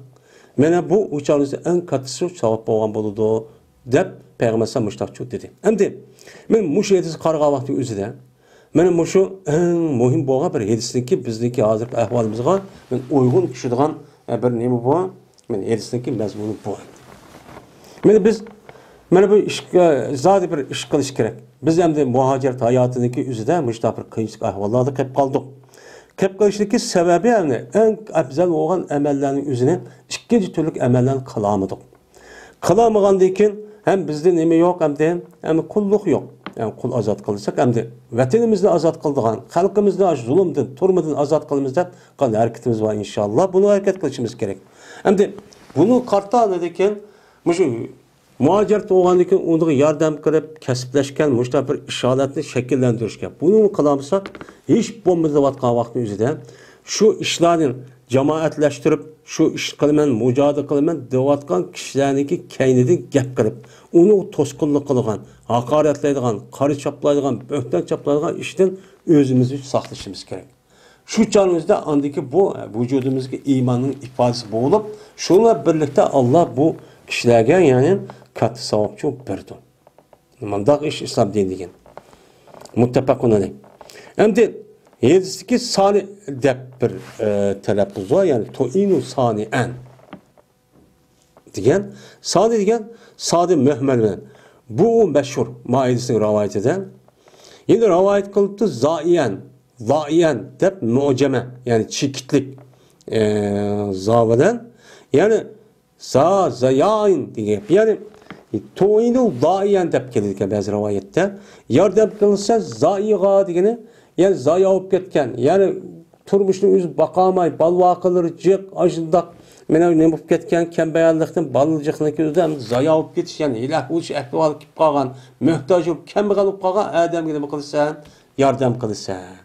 مانا بۇ ئۇچارنىڭ ئەڭ كاتتىسى ساۋاب بولغان بولىدۇ، دەپ پەيغەمبەر ئەلەيھىسسالام مۇشۇنداق چوق دېدى. ئەمدى مانا مۇشۇ ھەدىسكە قارىغان ۋاقتىمىز ئۆزىدە، مانا مۇشۇ ئەڭ مۇھىم بولغان بىر ھەدىسنىڭكى بىزنىڭكى ھازىرقى ئەھۋالىمىزغا مانا ئۇيغۇن چۈشىدىغان، ئە، بىر نېمە بۇ؟ مانا ھەدىسنىڭكى مەزمۇنى بۇ. مانا بىز، مانا بۇ ئىشقا زادى بىر ئىش قىلىش كېرەك. بىز ئەمدى مۇھاجىرەت ھاياتىنىڭكى ئۆزىدە مۇشۇنداق بىر قىيىنچىلىق ئەھۋاللاردا قېلىپ قالدۇق. قېلىپ قېلىشنىڭكى سەۋەبى، يەنى ئەڭ ئەپزەل بولغان ئەمەللەرنىڭ ئۆزىنى ئىككىنچى تۈرلۈك ئەمەللەرنى قىلالمىدۇق. قىلالمىغاندىن كېيىن ھەم بىزدە نېمە يوق ئەمدى؟ ھەم قۇللۇق يوق. يەنى قۇل ئازاد قىلساق ئەمدى ۋەتىنىمىزنى ئازاد قىلىدىغان، خەلقىمىزنى ئاشۇ زۇلۇمدىن، تۈرمىدىن ئازاد قىلىمىز دەپ قىلغان ھەرىكىتىمىز بار ئىنشاللا. بۇنى ھەرىكەت قىلىشىمىز كېرەك. ئەمدى بۇنى قارىتا نېدىكىن، مۇشۇ مۇھاجىرەت بولغاندىن كېيىن ئۇنىڭغا ياردەم قىلىپ، كەسىپلەشكەن مۇشۇنداق بىر ئىش ھالەتنى شەكىللەندۈرۈشكە. بۇنى قىلالمىساق، ھېچ بولمىدى دەۋاتقان ۋاقىتنىڭ ئۆزىدە شۇ ئىشلارنى جامائەتلەشتۈرۈپ، شۇ ئىش قىلىمەن، مۇجاھىدە قىلىمەن دەۋاتقان كىشىلەرنىڭكى كەينىدىن گەپ قىلىپ، ئۇنىڭغا توسقۇنلۇق قىلىدىغان، ھاقارەتلەيدىغان، قارا چاپلايدىغان، بۆھتان چاپلايدىغان ئىشتىن ئۆزىمىزنى ساقلىشىمىز كېرەك. شۇ چاغىمىزدا ئاندىكى بۇ ۋۇجۇدىمىزغا ئىماننىڭ ئىپادىسى بولۇپ، شۇنىڭ بىلەن بىرلىكتە ئاللا بۇ كىشىلەرگە، يەنى، كاتتا ساۋابچۇ بېرىدۇ. مۇنداق ئىش ئىسلام دىنى دېگەن. مۇتتەپەقۇن ئەلەيھ. ئەمدى ھەدىستىكى سانى دەپ بىر، ئە، تەلەپپۇز بار، يەنى توئىنۇ سانىئەن دېگەن، سانى دېگەن سادى مۆھمەل بىلەن. بۇ مەشھۇر مائىدىسىنىڭ رىۋايىتىدە. يەنە رىۋايەت قىلىپتۇ زائىيەن، زائىيەن دەپ مۇئجەمە، يەنى چېكىتلىك، ئە، زا بىلەن. يەنى زا، زاياين دېگەن گەپ. يەنى توئىنۇ زائىيەن دەپ كېلىدىكەن بەزى رىۋايەتتە. ياردەم قىلسا زائىغا دېگىنى، يەنى زايا بولۇپ كەتكەن، يەنى تۇرمۇشنى ئۆزى باقالماي، بالا-ۋاقىلىرى جىق، ئاشۇنداق مانا نېمە بولۇپ كەتكەن، كەمبەغەللىكتىن بالا جىقنىڭكى ئۆزى ھەم زايا بولۇپ كېتىش، يەنى ھېلاك بولۇش ئەھۋالى كېلىپ قالغان، موھتاج بولۇپ، كەمبەغەل بولۇپ قالغان ئادەمگە نېمە قىلىسەن؟ ياردەم قىلىسەن.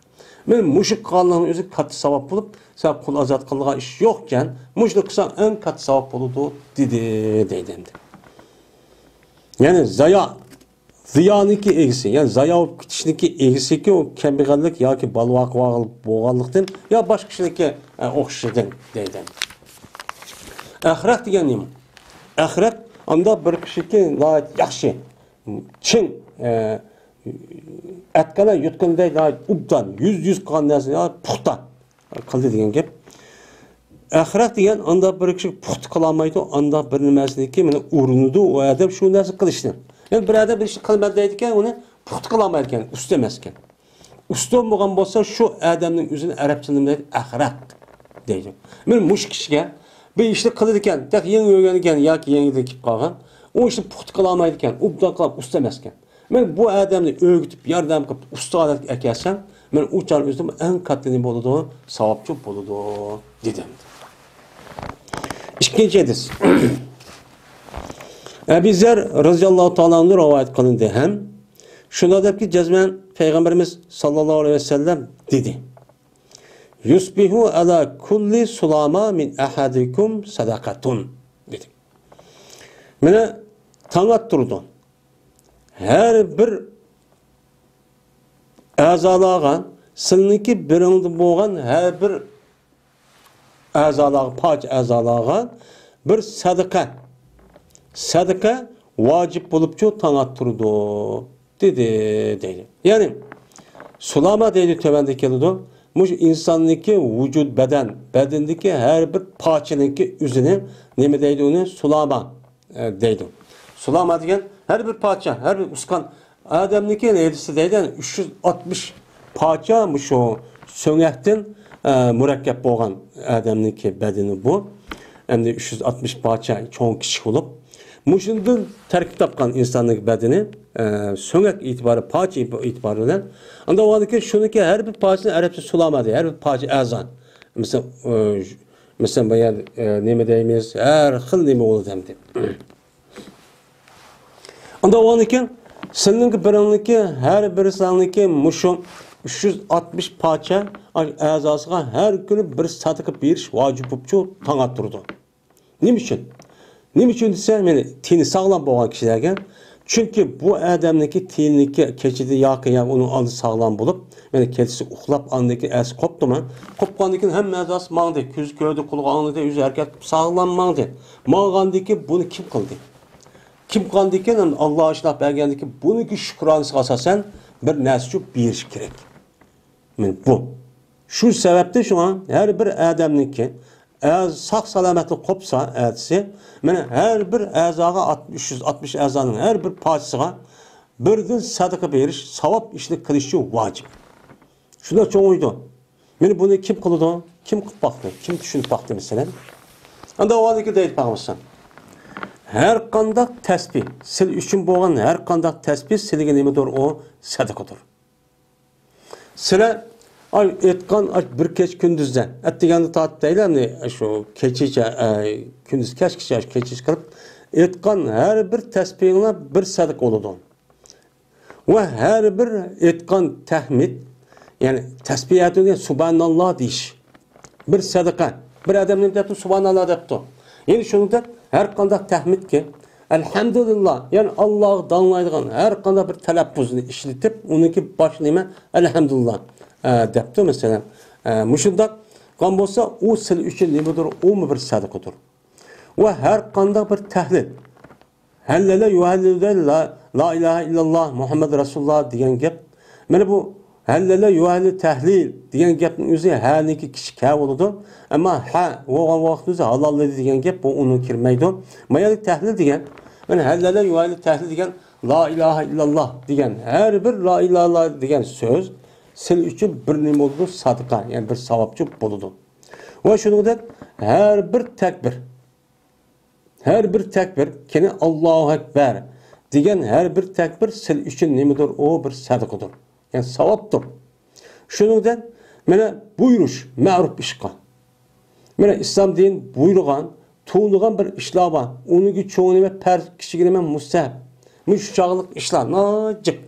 مانا مۇشۇ قىلغانلىقنىڭ ئۆزى كاتتا ساۋاب بولۇپ، سەن قۇل ئازاد قىلىدىغان ئىش يوقكەن، مۇشۇنى قىلساڭ ئەڭ كاتتا ساۋاب بولىدۇ، دېدى، دەيدۇ ئەمدى. يەنى زايا زىياننىڭكى ئىگىسى، يەنى زايا بولۇپ كېتىشنىڭكى ئىگىسىكى ئۇ كەمبەغەللىك ياكى بالا-ۋاقىلىق بولغانلىقتىن يا باشقا كىشىنىڭكى، ئە، ئوخشىشىدىن دەيدۇ. ئەخرەق دېگەن نېمە؟ ئەخرەق ئانداق بىر كىشىكى ناھايىتى ياخشى، چىڭ، ئە، ئەتقىنە يۇتقىنىدەك ناھايىتى ئوبدان، يۈز يۈز قىلغان نەرسىنى ناھايىتى پۇختا قىلدى دېگەن گەپ. ئەخرەق دېگەن ئانداق بىر كىشى پۇختا قىلالمايدۇ، ئانداق بىر نېمەسىنىكى مانا ئۇرۇنىدۇ ئۇ ئادەم شۇ نەرسە قىلىشنى. يەنى بىر ئادەم بىر ئىشنى قىلىمەن دەيدىكەن، ئۇنى پۇختا قىلالمايدىكەن، ئۇستا ئەمەسكەن. ئۇستا بولغان بولسا شۇ ئادەمنىڭ ئۆزىنى ئەرەبچە نېمە دەيدۇ؟ ئەخرەق دەيدۇ. مانا مۇشۇ كىشىگە بىر ئىشنى قىلىدىكەن، تېخى يېڭى ئۆگەنگەن ياكى يېڭىدىن كېلىپ قالغان، ئۇ ئىشنى پۇختا قىلالمايدىكەن، ئوبدان قىلغان ئۇستا ئەمەسكەن. مانا بۇ ئادەمنى ئۆگىتىپ، ياردەم قىلىپ، ئۇستا ھالەتكە ئەكەلسەڭ، مانا ئۇ چاغ ئۆزىدە ئەڭ كاتتا نېمە بولىدۇ؟ ساۋابچۇ بولىدۇ، دېدى. ئىككىنچى ھەدىس. ئەبى زەر رەزىياللاھۇ تائالا ئەنھۇ رىۋايەت قىلىندى ھەم شۇنداق دەپكى، جەزمەن پەيغەمبىرىمىز ساللاللاھۇ ئەلەيھى ۋەسەللەم دېدى: يۇسبىھۇ ئەلا كۇللى سۇلاما مىن ئەھەدىكۇم سەدەقەتۇن، دېدى. مانا تاڭ ئاتتۇرىدۇ. ھەر بىر ئەزالارغا، سىلىنىڭكى بىرىڭدە بولغان ھەر بىر ئەزالارغا، پارچە ئەزالارغا بىر سەدىقە، سەدىقە ۋاجىپ بولۇپچۇ تاڭ ئاتتۇرىدۇ، دېدى، دەيدۇ. يەنى سۇلاما دەيدۇ، تۆۋەندە كېلىدۇ. مۇشۇ ئىنساننىڭكى ۋۇجۇد، بەدەن، بەدىنىدىكى ھەر بىر پارچىنىڭكى ئۆزىنى نېمە دەيدۇ ئۇنى؟ سۇلاما ئە، دەيدۇ. سۇلاما دېگەن ھەر بىر پارچە، ھەر بىر ئۇسكان ئادەمنىڭكى ھەدىسى دەيدۇ، يەنى ئۈچ يۈز ئاتمىش پارچە مۇشۇ سۆڭەكتىن، ئە، مۇرەككەپ بولغان ئادەمنىڭكى بەدىنى بۇ. ئەمدى ئۈچ يۈز ئاتمىش پارچە چوڭ كىچىك بولۇپ، مۇشۇندىن تەركىب تاپقان ئىنساننىڭ بەدىنى، ئە، سۆڭەك ئېتىبارى، پارچە ئېتىبارى بىلەن. ئاندىن ئۇنىڭدىن كېيىن شۇنىڭكى ھەر بىر پارچىسىنى ئەرەبچە سۇلامە دەيدۇ، ھەر بىر پارچە ئەزا. مىسال، ئە، مىسال، بۇ يەر، ئە، نېمە دەيمىز، ھەر خىل نېمە بولىدۇ ئەمدى. ئاندىن ئۇنىڭدىن كېيىن سىلىنىڭكى بىرىڭنىڭكى، ھەر بىرسىڭنىڭكى مۇشۇ ئۈچ يۈز ئاتمىش پارچە ئەزاسىغا ھەر كۈنى بىر سەدىقە بېرىش ۋاجىپ بوپچۇ تاڭ ئاتتۇرىدۇ. نېمە ئۈچۈن؟ نېمە ئۈچۈن دېسە، مانا، تېنى ساغلام بولغان كىشىلەرگە. چۈنكى بۇ ئادەمنىڭكى تېنىنىڭكى كېچىدە ياكى يا ئۇنىڭ ئالدى ساغلام بولۇپ، مانا، كېچىسى ئۇخلاپ، ئاندىن كېيىن ئەتىسى قوپتىما؟ قوپقاندىن كېيىن ھەممە ئەزاسى ماڭدى. كۆزى كۆردى، قۇلىقى ئاڭلىدى، ئۆزى ھەرىكەت قىلىپ ساغلام ماڭدى. ماڭغاندىن كېيىن بۇنى كىم قىلدى؟ كىم قىلغاندىن كېيىن ئاللا ئىسلاھ بەرگەندىن كېيىن بۇنىڭكى شۈكرانىسىغا ئاساسەن بىر نەرسىچۇ بېرىش كېرەك. مانا بۇ. شۇ سەۋەبتىن شۇڭا ھەر بىر ئادەمنىڭكى ئەز-، ساق-سالامەتلىك قوپسا ئەتىسى، مانا ھەر بىر ئەزاغا ئات-، ئۈچ يۈز ئاتمىش ئەزانىڭ ھەر بىر پارچىسىغا بىردىن سەدىقە بېرىش، ساۋاب ئىشنى قىلىشچۇ ۋاجىپ. شۇنداق چوڭىيىدۇ. مانا بۇنى كىم قىلىدۇ؟ كىم قىلىپ باقتى؟ كىم چۈشىنىپ باقتى مەسىلەن؟ ئاندىن ئۇنىڭدىن كېيىن دەيدۇ پەيغەمبەر، ھەر قانداق تەسبىھ، سىلى ئۈچۈن بولغان ھەر قانداق تەسبىھ سىلىگە نېمىدۇر ئۇ؟ سەدىقىدۇر. سىلەر، ئاي، ئېيتقان، ئاي، بىر كېچە كۈندۈزدە، ئەتىگەندە تارتىپ دەيلى، ئەمدى شۇ كېچىچە، ئاي، كۈندۈز كەچكىچە، كېچىچە قىلىپ، ئېيتقان ھەر بىر تەسبىھىڭلار بىر سەدىقە بولىدۇ. ۋە ھەر بىر ئېيتقان تەھمىد، يەنى تەسبىھ ئەتىگەن سۇبھاناللا دېيىش. بىر سەدىقە. بىر ئادەم نېمە دەپتۇ؟ سۇبھاناللا دەپتۇ. يەنى شۇنىڭدەك ھەر قانداق تەھمىدكە ئەلھەمدۇلىللا، يەنى ئاللاغا داڭلايدىغان ھەر قانداق بىر تەلەپپۇزنى ئىشلىتىپ، ئۇنىڭكى باش نېمە؟ ئەلھەمدۇلىللا، ئە، دەپتۇ، مەسىلەن. ئە، مۇشۇنداق قىلغان بولسا، ئۇ سىلى ئۈچۈن نېمىدۇر؟ ئۇمۇ بىر سەدىقىدۇر. ۋە ھەر قانداق بىر تەھلىل، ھەللەلە يۇھەللىلدە لا، لا ئىلاھە ئىللاللا مۇھەممەد رەسۇلۇللا دېگەن گەپ. مانا بۇ ھەللەلە يۇھەللىل تەھلىل دېگەن گەپنىڭ ئۆزى ھەنىڭكى كىچىك ھە بولىدۇ. ئەمما ھە بولغان ۋاقىتتا ئۆزى ھالاللىدى دېگەن گەپ، بۇ ئۇنىڭغا كىرمەيدۇ. مانا يەردە تەھلىل دېگەن، مانا ھەللەلە يۇھەللىل تەھلىل دېگەن لا ئىلاھە ئىللاللا دېگەن، ھەر بىر لا ئىلاھە دېگەن سۆز سىلى ئۈچۈن بىر نېمە بولىدۇ؟ سەدىقە، يەنى بىر ساۋابچۇ بولىدۇ. ۋە شۇنىڭدەك ھەر بىر تەكبىر، ھەر بىر تەكبىر، كېيىن ئاللاھۇ ئەكبەر دېگەن ھەر بىر تەكبىر سىلى ئۈچۈن نېمىدۇر؟ ئۇ بىر سەدىقىدۇر. يەنى ساۋابتۇر. شۇنىڭدەك مانا بۇيرۇش مەرۇپ ئىشقا. مانا ئىسلام دىنى بۇيرۇغان، تۇيۇنىدىغان بىر ئىشلار بار. ئۇنىڭكى چوڭى نېمە؟ پەرز، كىچىكى نېمە؟ مۇستەھەب. مۇشۇ چاغلىق ئىشلار ناجىق.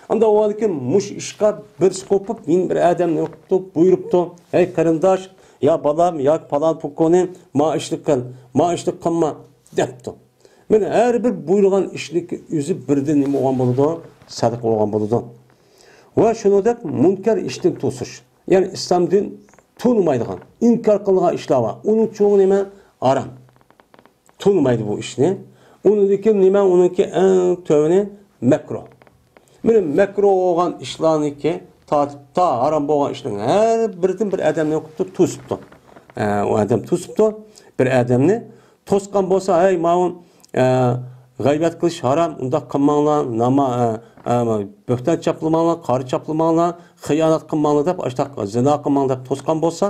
ئاندىن ئۇنىڭدىن كېيىن مۇشۇ ئىشقا بىرسى قوپۇپ، يەنە بىر ئادەم نېمە قىپتۇ؟ بۇيرۇپتۇ. ھەي قېرىنداش، يا بالام، يا پالان پوكونى، ما ئىشنى قىل، ما ئىشنى قىلما، دەپتۇ. مانا ھەر بىر بۇيرۇغان ئىشنىڭكى ئۆزى بىردىن نېمە بولغان بولىدۇ؟ سەدىقە بولغان بولىدۇ. ۋە شۇنىڭدەك مۇنكەر ئىشتىن توسۇش. يەنى ئىسلام دىن تونۇمايدىغان، ئىنكار قىلىدىغان ئىشلار بار. ئۇنىڭ چوڭى نېمە؟ ھارام. تونۇمايدۇ بۇ ئىشنى. ئۇنىڭدىن كېيىن نېمە؟ ئۇنىڭكى ئەڭ تۆۋىنى مەكرۇھ. مانا مەكرۇھ بولغان ئىشلارنىڭكى تارتىپ تا ھارام بولغان ئىشنىڭ ھەر بىرىدىن بىر ئادەمنى قىپتۇ، توسۇپتۇ. ئە، ئۇ ئادەم توسۇپتۇ بىر ئادەمنى. توسقان بولسا، ھەي، ماۋۇ، ئە، غەيۋەت قىلىش ھارام، ئۇنداق قىلماڭلار، ناما-، ئە، ئە، بۆھتان چاپلىماڭلار، قارا چاپلىماڭلار، خىيانەت قىلماڭلار دەپ، ئاشتاق زىنا قىلماڭ دەپ توسقان بولسا،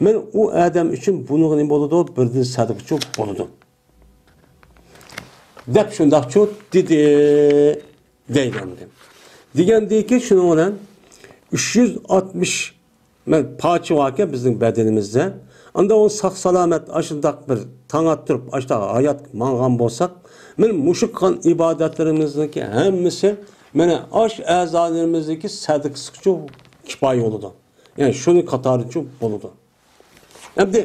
مانا ئۇ ئادەم ئۈچۈن بۇنىڭغا نېمە بولىدۇ؟ بىردىن سەدىقىچۇ بولىدۇ. دەپ شۇنداقچۇ دېدى، دەيدۇ ئەمدى. دېگەندىكى شۇنىڭ بىلەن ئۈچ يۈز ئاتمىش مەن پارچە باركەن بىزنىڭ بەدىنىمىزدە. ئاندىن ئۇ ساق-سالامەت ئاشۇنداق بىر تاڭ ئاتتۇرۇپ، ئاشۇنداق ھايات ماڭغان بولساق، مانا مۇشۇ قىلغان ئىبادەتلىرىمىزنىڭكى ھەممىسى مانا ئاش ئەزالىرىمىزنىڭكى سەدىقىسىچۇ كىپايە بولىدۇ. يەنى شۇنىڭ قاتارىچۇ بولىدۇ. ئەمدى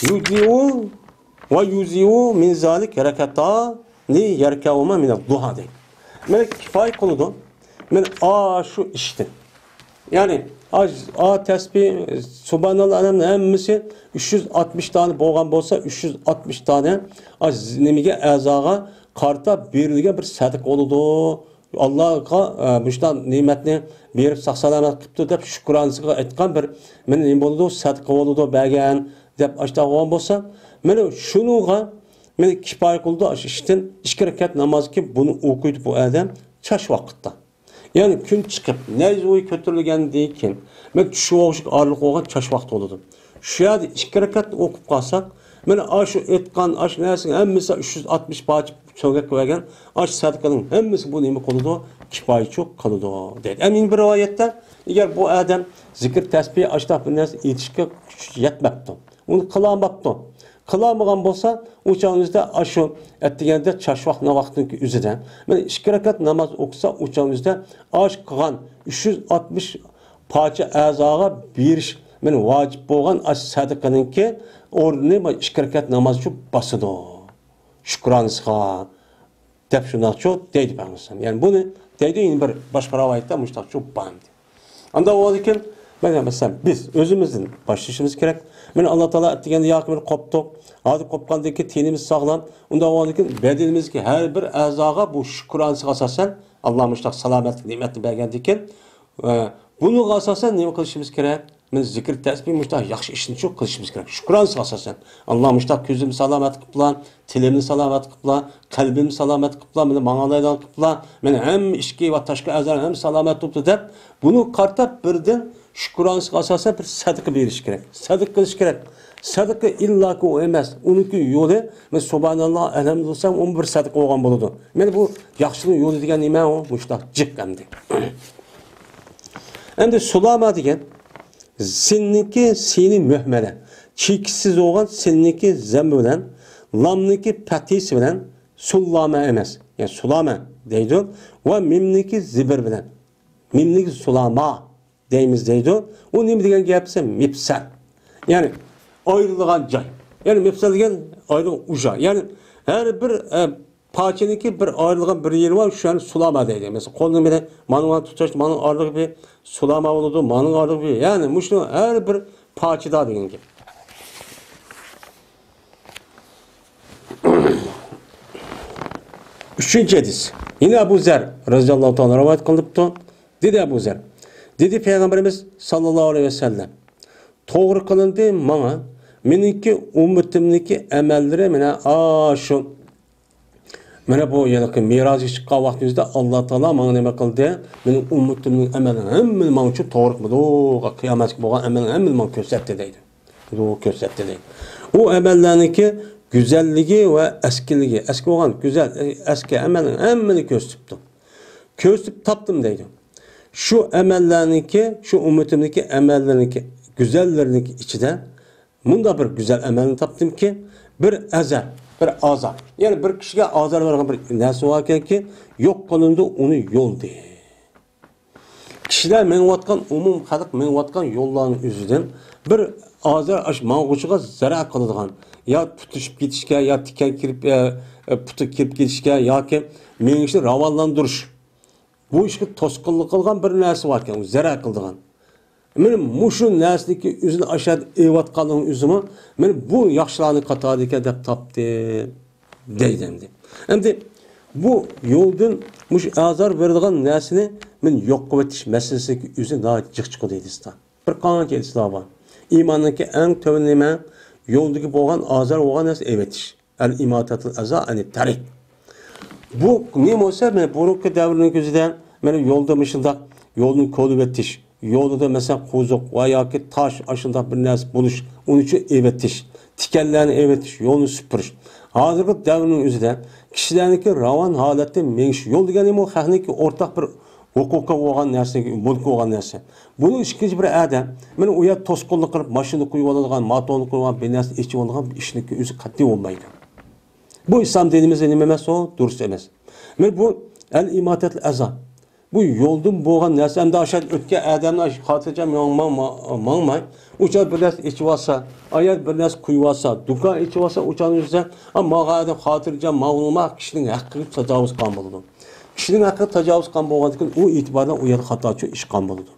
يۇجزىئۇ ۋە يۇجزىئۇ مىن زالىك رەكەتانى يەركەئۇمە مىنەد دۇھا دەيدۇ. مانا كىپايە قىلىدۇ. مانا ئاشۇ ئىشتىن. يەنى ئا، ئا تەسبىھ، سۇبھاناللا، ئەلھەمدۇ ھەممىسى ئۈچ يۈز ئاتمىش دانە بولغان بولسا، ئۈچ يۈز ئاتمىش دانە ئا، نېمىگە، ئەزاغا قارىتا بېرىلگەن بىر سەدىقە بولىدۇ. ئاللاغا، ئە، مۇشۇنداق نېمەتنى بېرىپ ساق-سالامەت قىپتۇ دەپ شۈكرانىسىغا ئېيتقان بىر، مانا نېمە بولىدۇ، سەدىقە بولىدۇ بەرگەن دەپ ئاشۇنداق بولغان بولسا، مانا شۇنىڭغا، مانا كىپايە قىلىدۇ ئاشۇ ئىشتىن ئىككى رەكەت ناماز كېلىپ بۇنى ئوقۇيدۇ بۇ ئادەم چاش ۋاقىتتا. يەنى كۈن چىقىپ، نەيزىۋى كۆتۈرۈلگەندىن كېيىن، مانا چۈش بولغۇچە ئارىلىق بولغان چاش ۋاقتى بولىدۇ. شۇ يەردە ئىككى رەكەت ئوقۇپ قالساق، مانا ئاشۇ ئېيتقان ئاشۇ نەرسىنىڭ ھەممىسى ئۈچ يۈز ئاتمىش پارچە چۆگەككە بەرگەن ئاشۇ سەدىقىنىڭ ھەممىسى بۇ نېمە قىلىدۇ؟ كىپايىچۇ قىلىدۇ دەيدۇ. ئەمدى يەنە بىر رىۋايەتتە، ئەگەر بۇ ئادەم زىكىر تەسبىھ ئاشۇنداق بىر نەرسە ئېيتىشقا كۈچى يەتمەپتۇ، ئۇنى قىلالماپتۇ. قىلالمىغان بولسا، ئۇ چاغنىڭ ئۆزىدە ئاشۇ ئەتىگەندە چاشۋاق ناۋاقنىڭ ئۆزىدە مانا ئىككى رەكەت ناماز ئوقۇسا، ئۇ چاغنىڭ ئۆزىدە ئاش قىلغان ئۈچ يۈز ئاتمىش پارچە ئەزاغا بېرىش مانا ۋاجىپ بولغان ئاش سەدىقىنىڭكى ئورنىنى مانا ئىككى رەكەت ناماز ئۈچۈن باسىدۇ. شۈكرانىسىغا دەپ شۇنداقچۇ دەيدۇ پەيغەمبەر. يەنى بۇنى دەيدۇ، يەنە بىر باشقا رىۋايەتتە مۇشۇنداقچۇ بار ئىدى. ئانداق بولغاندىكىن، مانا مەسىلەن، بىز ئۆزىمىزدىن باشلىشىمىز كېرەك. مانا ئاللا تائالا ئەتىگەندە ياكى بىر قوپتۇق، ھازىر قوپقاندىن كېيىن تېنىمىز ساغلام. ئۇنداق بولغاندىكىن بەدىنىمىزدىكى ھەر بىر ئەزاغا بۇ شۈكرانىسىغا ئاساسەن، ئاللا مۇشۇنداق سالامەتلىك نېمەتنى بەرگەندىكىن، ئە، بۇنىڭغا ئاساسەن نېمە قىلىشىمىز كېرەك؟ مانا زىكىر تەسبىھ مۇشۇنداق ياخشى ئىشنىچۇ قىلىشىمىز كېرەك. شۈكرانىسىغا ئاساسەن. ئاللا مۇشۇنداق كۆزۈمنى سالامەت قىپلا، تىلىمنى سالامەت قىپلا، قەلبىمنى سالامەت قىپلا، مانا ماڭالايدىغان قىپلا، مانا ھەممە ئىچكى ۋە تاشقى ئەزالار ھەممە سالامەت بوپتۇ دەپ، بۇنى قارىتىپ بىردىن شۈكرانىسىغا ئاساسەن بىر سەدىقە بېرىش كېرەك. سەدىقە قىلىش كېرەك. سەدىقە ئىللاكى ئۇ ئەمەس. ئۇنىڭكى يولى، مانا سۇبھاناللا، ئەلھەمدۇلىللا دېسەڭ، ئۇمۇ بىر سەدىقە بولغان بولىدۇ. مانا بۇ ياخشىنىڭ يولى دېگەن نېمە ئۇ؟ مۇشۇنداق جىق ئەمدى. ئەمدى سۇلاما دېگەن سىننىڭكى سىنى مۆھمەلە، چېكىتسىز بولغان سىننىڭكى زەممە بىلەن، لامنىڭكى پەتھىسى بىلەن سۇللامە ئەمەس. يەنى سۇلامە دەيدۇ. ۋە مىمنىڭكى زىبىر بىلەن. مىمنىڭكى سۇلاما دەيمىز دەيدۇ. ئۇ نېمە دېگەن گەپ دېسە، مىپسەل. يەنى ئايرىلغان جاي. يەنى مىپسەل دېگەن ئايرىلغان ئۇژا. يەنى ھەر بىر، ئە، پارچىنىڭكى بىر ئايرىلغان بىر يېرى بار، شۇنى سۇلاما دەيدۇ. مەسىلەن، قولنى مانا، مانىڭ بىلەن تۇتاش، مانىڭ ئارىلىقى بىر سۇلاما بولىدۇ، مانىڭ ئارىلىقى بىر. يەنى مۇشۇ ھەر بىر پارچىدا دېگەن گەپ. ئۈچىنچى ھەدىس. يەنە ئەبۇ زەر رەزىياللاھۇ تائالا رىۋايەت قىلىنىپتۇ. دېدى ئەبۇ زەر. دېدى پەيغەمبىرىمىز ساللاللاھۇ ئەلەيھى ۋەسەللەم، توغرا قىلىندى ماڭا، مېنىڭكى ئۈممىتىمنىڭكى ئەمەللىرى مانا ئاشۇ مانا بۇ ھېلىقى مىراجغا چىققان ۋاقتىمىزدا ئاللا تائالا ماڭا نېمە قىلدى؟ مېنىڭ ئۈممىتىمنىڭ ئەمەللىرىنى ھەممىنى ماڭا شۇ توغرا قىلدى، قىيامەتكە بولغان ئەمەلنىڭ ھەممىنى ماڭا كۆرسەتتى دەيدۇ. بۇ كۆرسەتتى دەيدۇ. ئۇ ئەمەللەرنىڭكى گۈزەللىكى ۋە ئەسكىلىكى، ئەسكى بولغان گۈزەل، ئەسكى ئەمەلنىڭ ھەممىنى كۆرسىتىپتۇ. كۆرسىتىپ تاپتىم دەيدۇ. شۇ ئەمەللەرنىڭكى، شۇ ئۈممىتىمنىڭكى ئەمەللىرىنىڭكى گۈزەللىرىنىڭكى ئىچىدە مۇنداق بىر گۈزەل ئەمەلنى تاپتىمكى، بىر ئەزا، بىر ئەزا. يەنى بىر كىشىگە ئازار بەرگەن بىر نەرسە باركەنكى، يوق قىلىنىدۇ ئۇنى يول دەيدۇ. كىشىلەر مېڭىۋاتقان، ئومۇم خەلق مېڭىۋاتقان يوللارنىڭ ئۆزىدىن بىر ئازار ئاش ماڭغۇچىغا زەرەر قىلىدىغان، يا تۇتىشىپ كېتىشكە، يا تىكەن كىرىپ، ئە، ئە، پۇتى كىرىپ كېتىشكە ياكى مېڭىشنى راۋانلاندۇرۇش، بۇ ئىشقا توسقۇنلۇق قىلغان بىر نەرسە باركەن، ئۇ زەرەر قىلىدىغان. مانا مۇشۇ نەرسىنىڭكى ئۆزىنى ئاشۇ يەردە ئېلىۋاتقانلىقىنىڭ ئۆزىمۇ مانا بۇ ياخشىلارنىڭ قاتارىدىكەن دەپ تاپتى دەيدۇ ئەمدى. ئەمدى بۇ يولدىن مۇشۇ ئازار بېرىدىغان نەرسىنى مانا يوق قىلىۋېتىش مەسىلىسىنىڭكى ئۆزى ناھايىتى جىق چىقىدۇ ھەدىستە. بىر قانچە ھەدىسلەر بار. ئىماننىڭكى ئەڭ تۆۋىنى نېمە؟ يولدىكى بولغان ئازار بولغان نەرسىنى ئېلىۋېتىش. ئەل ئىماتەتۇل ئەزا ئەنىت تەرىق. بۇ نېمە بولسا، مانا بۇرۇنقى دەۋرنىڭ كۆزىدە، مانا يولدا مۇشۇنداق يولنى كولىۋېتىش، يولىدا مەسىلەن قوزۇق ۋە ياكى تاش، ئاشۇنداق بىر نەرسە بولۇش، ئۇنى شۇ ئېۋېتىش، تىكەنلەرنى ئېۋېتىش، يولنى سۈپۈرۈش. ھازىرقى دەۋرنىڭ ئۆزىدە كىشىلەرنىڭكى راۋان ھالەتتە مېڭىش يول دېگەنمۇ خەقنىڭكى ئورتاق بىر ھوقۇقى بولغان نەرسە، مۈلكى بولغان نەرسە. بۇنىڭ ئىككىنچى بىر ئادەم، مانا ئۇ يەردە توسقۇنلۇق قىلىپ، ماشىنا قويۇۋالىدىغان، موتورنى قويۇۋالغان، بىر نەرسە ئېچىۋالىدىغان بىر ئىشنىڭكى ئۆزى قەتئىي بولمايدۇ. بۇ ئىسلام دىنىمىزدا نېمە ئەمەس ئۇ؟ دۇرۇس ئەمەس. مانا بۇ ئەل ئىماتەتۇل ئەزا. بۇ يولدىن بولغان نەرسە، ئەمدى ئاشۇ ئۆتكەن ئادەمنى ئاشۇ خاتىرجەم ماڭ-، ماڭ-، ماڭ-، ماڭماي، ئۇ چاغ بىر نەرسە ئېچىۋالسا، ئايال بىر نەرسە قويۇۋالسا، دۇكان ئېچىۋالسا، ئۇ چاغنىڭ ئۆزىدە، «ئا، ماڭغان ئادەم خاتىرجەم ماڭغۇلۇما، كىشىنىڭ ھەققىگە تاجاۋۇز قىلغان بولىدۇ.» كىشىنىڭ ھەققىگە تاجاۋۇز قىلغان بولغاندىكىن، ئۇ ئېتىباردا ئۇ يەردە خاتا ئىش قىلغان بولىدۇ.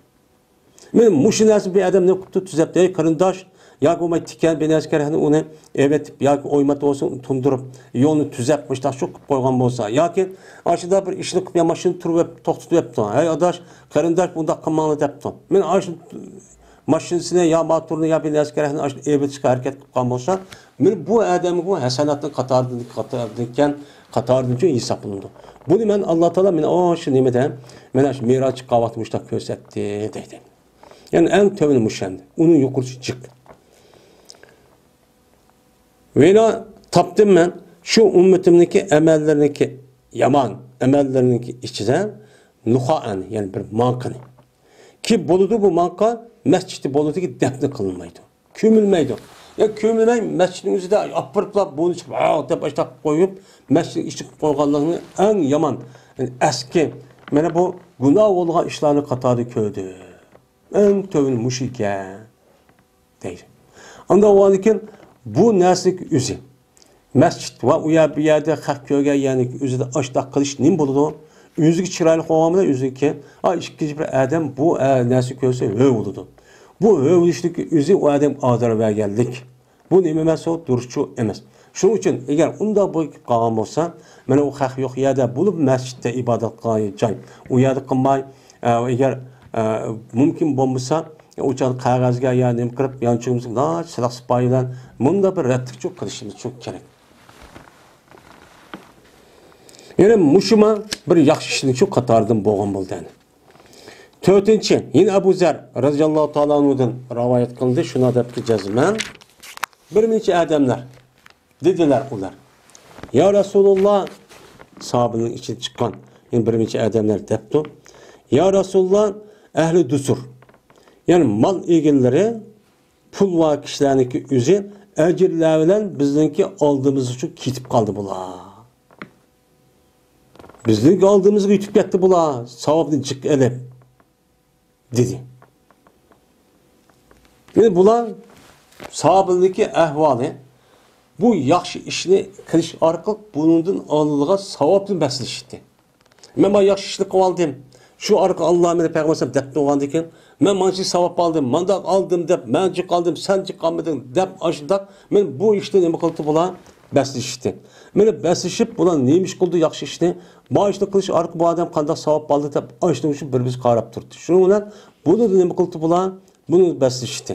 مانا مۇشۇ نەرسىنى بىر ئادەم نېمە قىپتۇ، تۈزەپتۇ، «ئەي قېرىنداش، ياكى بولماي تىكەن بىر نەرسە كېرەكنى ئۇنى ئېۋېتىپ ياكى ئويمات بولسۇن تۇندۇرۇپ، يولنى تۈزەپ، مۇشۇنداق شۇ قىلىپ قويغان بولسا، ياكى ئاشۇنداق بىر ئىشنى قىلىپ، يا ماشىنا تۇرۇپ توختىتىۋېپتۇ، ھەي ئاداش، قېرىنداش، بۇنداق قىلماڭلار» دەپتۇ. مانا ئاشۇ ماشىنىسىنى يا موتورنى يا بىر نەرسە كېرەكنى ئاشۇ ئېۋېتىشكە ھەرىكەت قىلىپ قالغان بولسا، مانا بۇ ئادەمگە بۇ ھەسەناتنىڭ قاتارىدىن، قاتارىدىكەن، قاتارىدىنچۇ ھېسابلىنىدۇ. بۇنى مەن ئاللا تائالا مانا ئاشۇ نېمىدە، مانا ئاشۇ مىراج چىققان ۋاقتى مۇشۇنداق كۆرسەتتى دەيدۇ. يەنى ئەڭ تۆۋىنى مۇشۇ ئەمدى. ئۇنىڭ يۇقىرىسى جىق. ۋېنا تاپتىم مەن شۇ ئۈممىتىمنىڭكى ئەمەللىرىنىڭكى، يامان ئەمەللىرىنىڭكى ئىچىدە نۇخائەن، يەنى بىر ماڭقىنى. كى بولىدۇ بۇ ماڭقا، مەسچىتتە بولىدۇكى، دەپنە قىلىنمايدۇ. كۆمۈلمەيدۇ. يا كۆمۈلمەي، مەسچىتنىڭ ئۆزىدە ئاپىرىپلا بۇنى چىقىپ، ھا دەپ ئاشتاق قويۇپ، مەسچىتنىڭ ئىچىگە قويغانلىقىنى ئەڭ يامان، يەنى ئەسكى، مانا بۇ گۇناھ بولغان ئىشلارنى قاتارىدا كۆردۈم. ئەڭ تۆۋىنى مۇشۇ ئىكەن. دەيدۇ. ئاندا ئۇنىڭدىن كېيىن بۇ نەرسىنىڭ ئۆزى، مەسچىت ۋە ئۇ يەر، بۇ يەردە خەق كۆرگەن يەرنىڭ ئۆزىدە ئاشتاق قىلىش نېمە بولىدۇ؟ ئۆزىگە چىرايلىق بولغان بىلەن ئۆزىگە، ئا، ئىككىنچى بىر ئادەم بۇ، ئە، نەرسە كۆرسە ھۆ بولىدۇ. بۇ ھۆ بولۇشنىڭ ئۆزى ئۇ ئادەمگە ئازار بەرگەنلىك. بۇ نېمە ئەمەس، ئۇ دۇرۇسچۇ ئەمەس. شۇنىڭ ئۈچۈن ئەگەر ئۇنداق بولۇپ قالغان بولسا، مانا ئۇ خەق يوق يەردە بولۇپ مەسچىتتە ئىبادەت قىلغان جاي، ئۇ يەردە قىلماي، ئە، ئەگەر، ئە، مۇمكىن بولمىسا، ئۇ چاغدا قەغەزگە يا نېمە قىلىپ، يانچۇقىمىزغا ناھايىتى سىلىق سىپايى بىلەن مۇنداق بىر رەتلىكچۇ قىلىشىمىزچۇ كېرەك. يەنە مۇشۇما بىر ياخشى ئىشنىڭچۇ قاتارىدىن بولغان بولدى. تۆتىنچى، يەنە ئەبۇ زەر رەزىياللاھۇ تائالا ئەنھۇدىن رىۋايەت قىلدى، شۇنداق دەپتۇ جەزمەن، بىر نەچچە ئادەملەر دېدىلەر ئۇلار. يا رەسۇلۇللا، ساھابىنىڭ ئىچىدىن چىققان يەنە بىر نەچچە ئادەملەر دەپتۇ. يا رەسۇلۇللا، ئەھلى دۇسۇر، يەنى مال ئىگىلىرى، پۇل بار كىشىلەرنىڭكى ئۆزى ئەجىرلەر بىلەن بىزنىڭكى ئالدىمىزغىچۇ كېتىپ قالدى بۇلار. بىزنىڭكى ئالدىمىزغا ئۆتۈپ كەتتى بۇلار، ساۋابنى جىق ئېلىپ. دېدى. يەنى بۇلار ساھابىلىكى ئەھۋالى، بۇ ياخشى ئىشنى قىلىش ئارقىلىق بۇنىڭدىن ئالىدىغان ساۋابنى بەسلىشىتتى. مەن مانا ياخشى ئىشنى قىلىۋالدىم، شۇ ئارقىلىق ئاللا مېنى پەيغەمبەر دەپ تۇرغاندىكىن، مەن مانچە ساۋاب ئالدىم، مانداق ئالدىم دەپ، مەن جىق ئالدىم، سەن جىق ئالمىدىڭ دەپ، ئاشۇنداق مەن بۇ ئىشنى نېمە قىلدى بۇلار؟ بەسلىشىتتى. مانا بەسلىشىپ، بۇلار نېمە ئىش قىلدى ياخشى ئىشنى؟ ما ئىشنى قىلىش ئارقىلىق بۇ ئادەم قانداق ساۋاب ئالدى دەپ، ئاشۇنىڭ ئۈچۈن بىر-بىرسىگە قاراپ تۇردى. شۇنىڭ بىلەن بۇنى نېمە قىلدى بۇلار؟ بۇنى بەسلىشتى.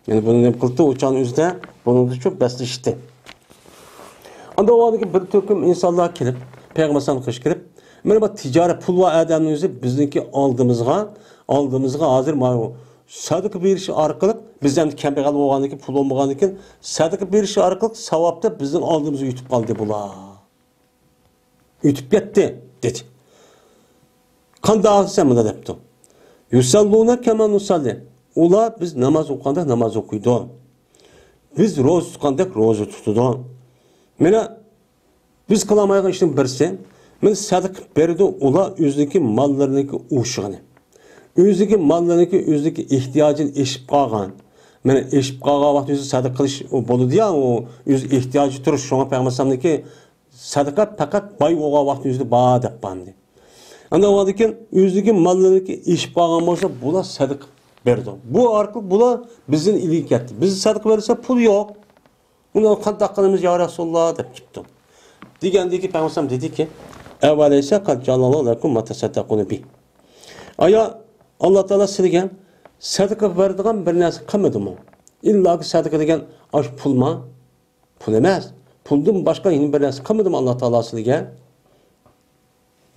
يەنى بۇنى نېمە قىلدى؟ ئۇ چاغنىڭ ئۆزىدە بۇنىڭدىچۇ بەسلىشتى. ئاندا ئۇ ھالدىكى بىر تۈركۈم ئىنسانلار كېلىپ، پەيغەمبەر ساللاللاھۇ ئەلەيھى ۋەسەللەمگە كېلىپ، مانا بۇ تىجارەت پۇل بار ئادەمنىڭ ئۆزى بىزنىڭكى ئالدىمىزغا، ئالدىمىزغا ھازىر مانا سەدىقە بېرىش ئارقىلىق، بىز ئەمدى كەمبەغەل بولغاندىن كېيىن، پۇل بولمىغاندىن كېيىن، سەدىقە بېرىش ئارقىلىق ساۋابتا بىزنىڭ ئالدىمىزغا ئۆتۈپ قالدى بۇلار. ئۆتۈپ كەتتى، دېدى. قانداق دېسەم مۇنداق دەپتۇ. يۇسەللۇنە كەما نۇسەللى. ئۇلار بىز ناماز ئوقۇغاندەك ناماز ئوقۇيدۇ. بىز روزا تۇتقاندەك روزا تۇتىدۇ. مانا بىز قىلالمايدىغان ئىشنىڭ بىرسى، مانا سەدىقە بېرىدۇ، ئۇلار ئۆزىنىڭكى ماللىرىنىڭكى ئوشۇقىنى. ئۆزىنىڭكى ماللىرىنىڭكى ئۆزىنىڭكى ئېھتىياجىنى ئېشىپ قالغان. مانا ئېشىپ قالغان ۋاقتى ئۆزى سەدىقە قىلىش بولىدۇ يا، ئۇ ئۆز ئېھتىياجى تۇرۇش، شۇڭا پەيغەمبەر ئەلەيھىسسالامنىڭكى سەدىقە پەقەت باي بولغان ۋاقتى ئۆزىدە بار دەپ بارمىدى. ئاندىن ئاندىن كېيىن ئۆزىنىڭكى ماللىرىنىڭكى ئېشىپ قالغان بولسا، بۇلار سەدىقە بېرىدۇ. بۇ ئارقىلىق بۇلار بىزدىن ئىلگىرى كەتتى. بىز سەدىقە بەرسە پۇل يوق. ئۇنى قانداق قىلىمىز يا رەسۇلاللا دەپ كېتىپتۇ. دېگەندىكى پەيغەمبەر دېدىكى، ئەۋەلەيسە قەد جەئەلەللاھۇ لەكۇم ما تەسەددەقۇنە بىھ. ئايا، ئاللا تائالا سىلىگە سەدىقە بېرىدىغان بىر نەرسە قىلمىدىمۇ؟ ئىللاكى سەدىقە دېگەن ئاشۇ پۇلما؟ پۇل ئەمەس. پۇلدىن باشقا يەنە بىر نەرسە قىلمىدىمۇ ئاللا تائالا سىلىگە؟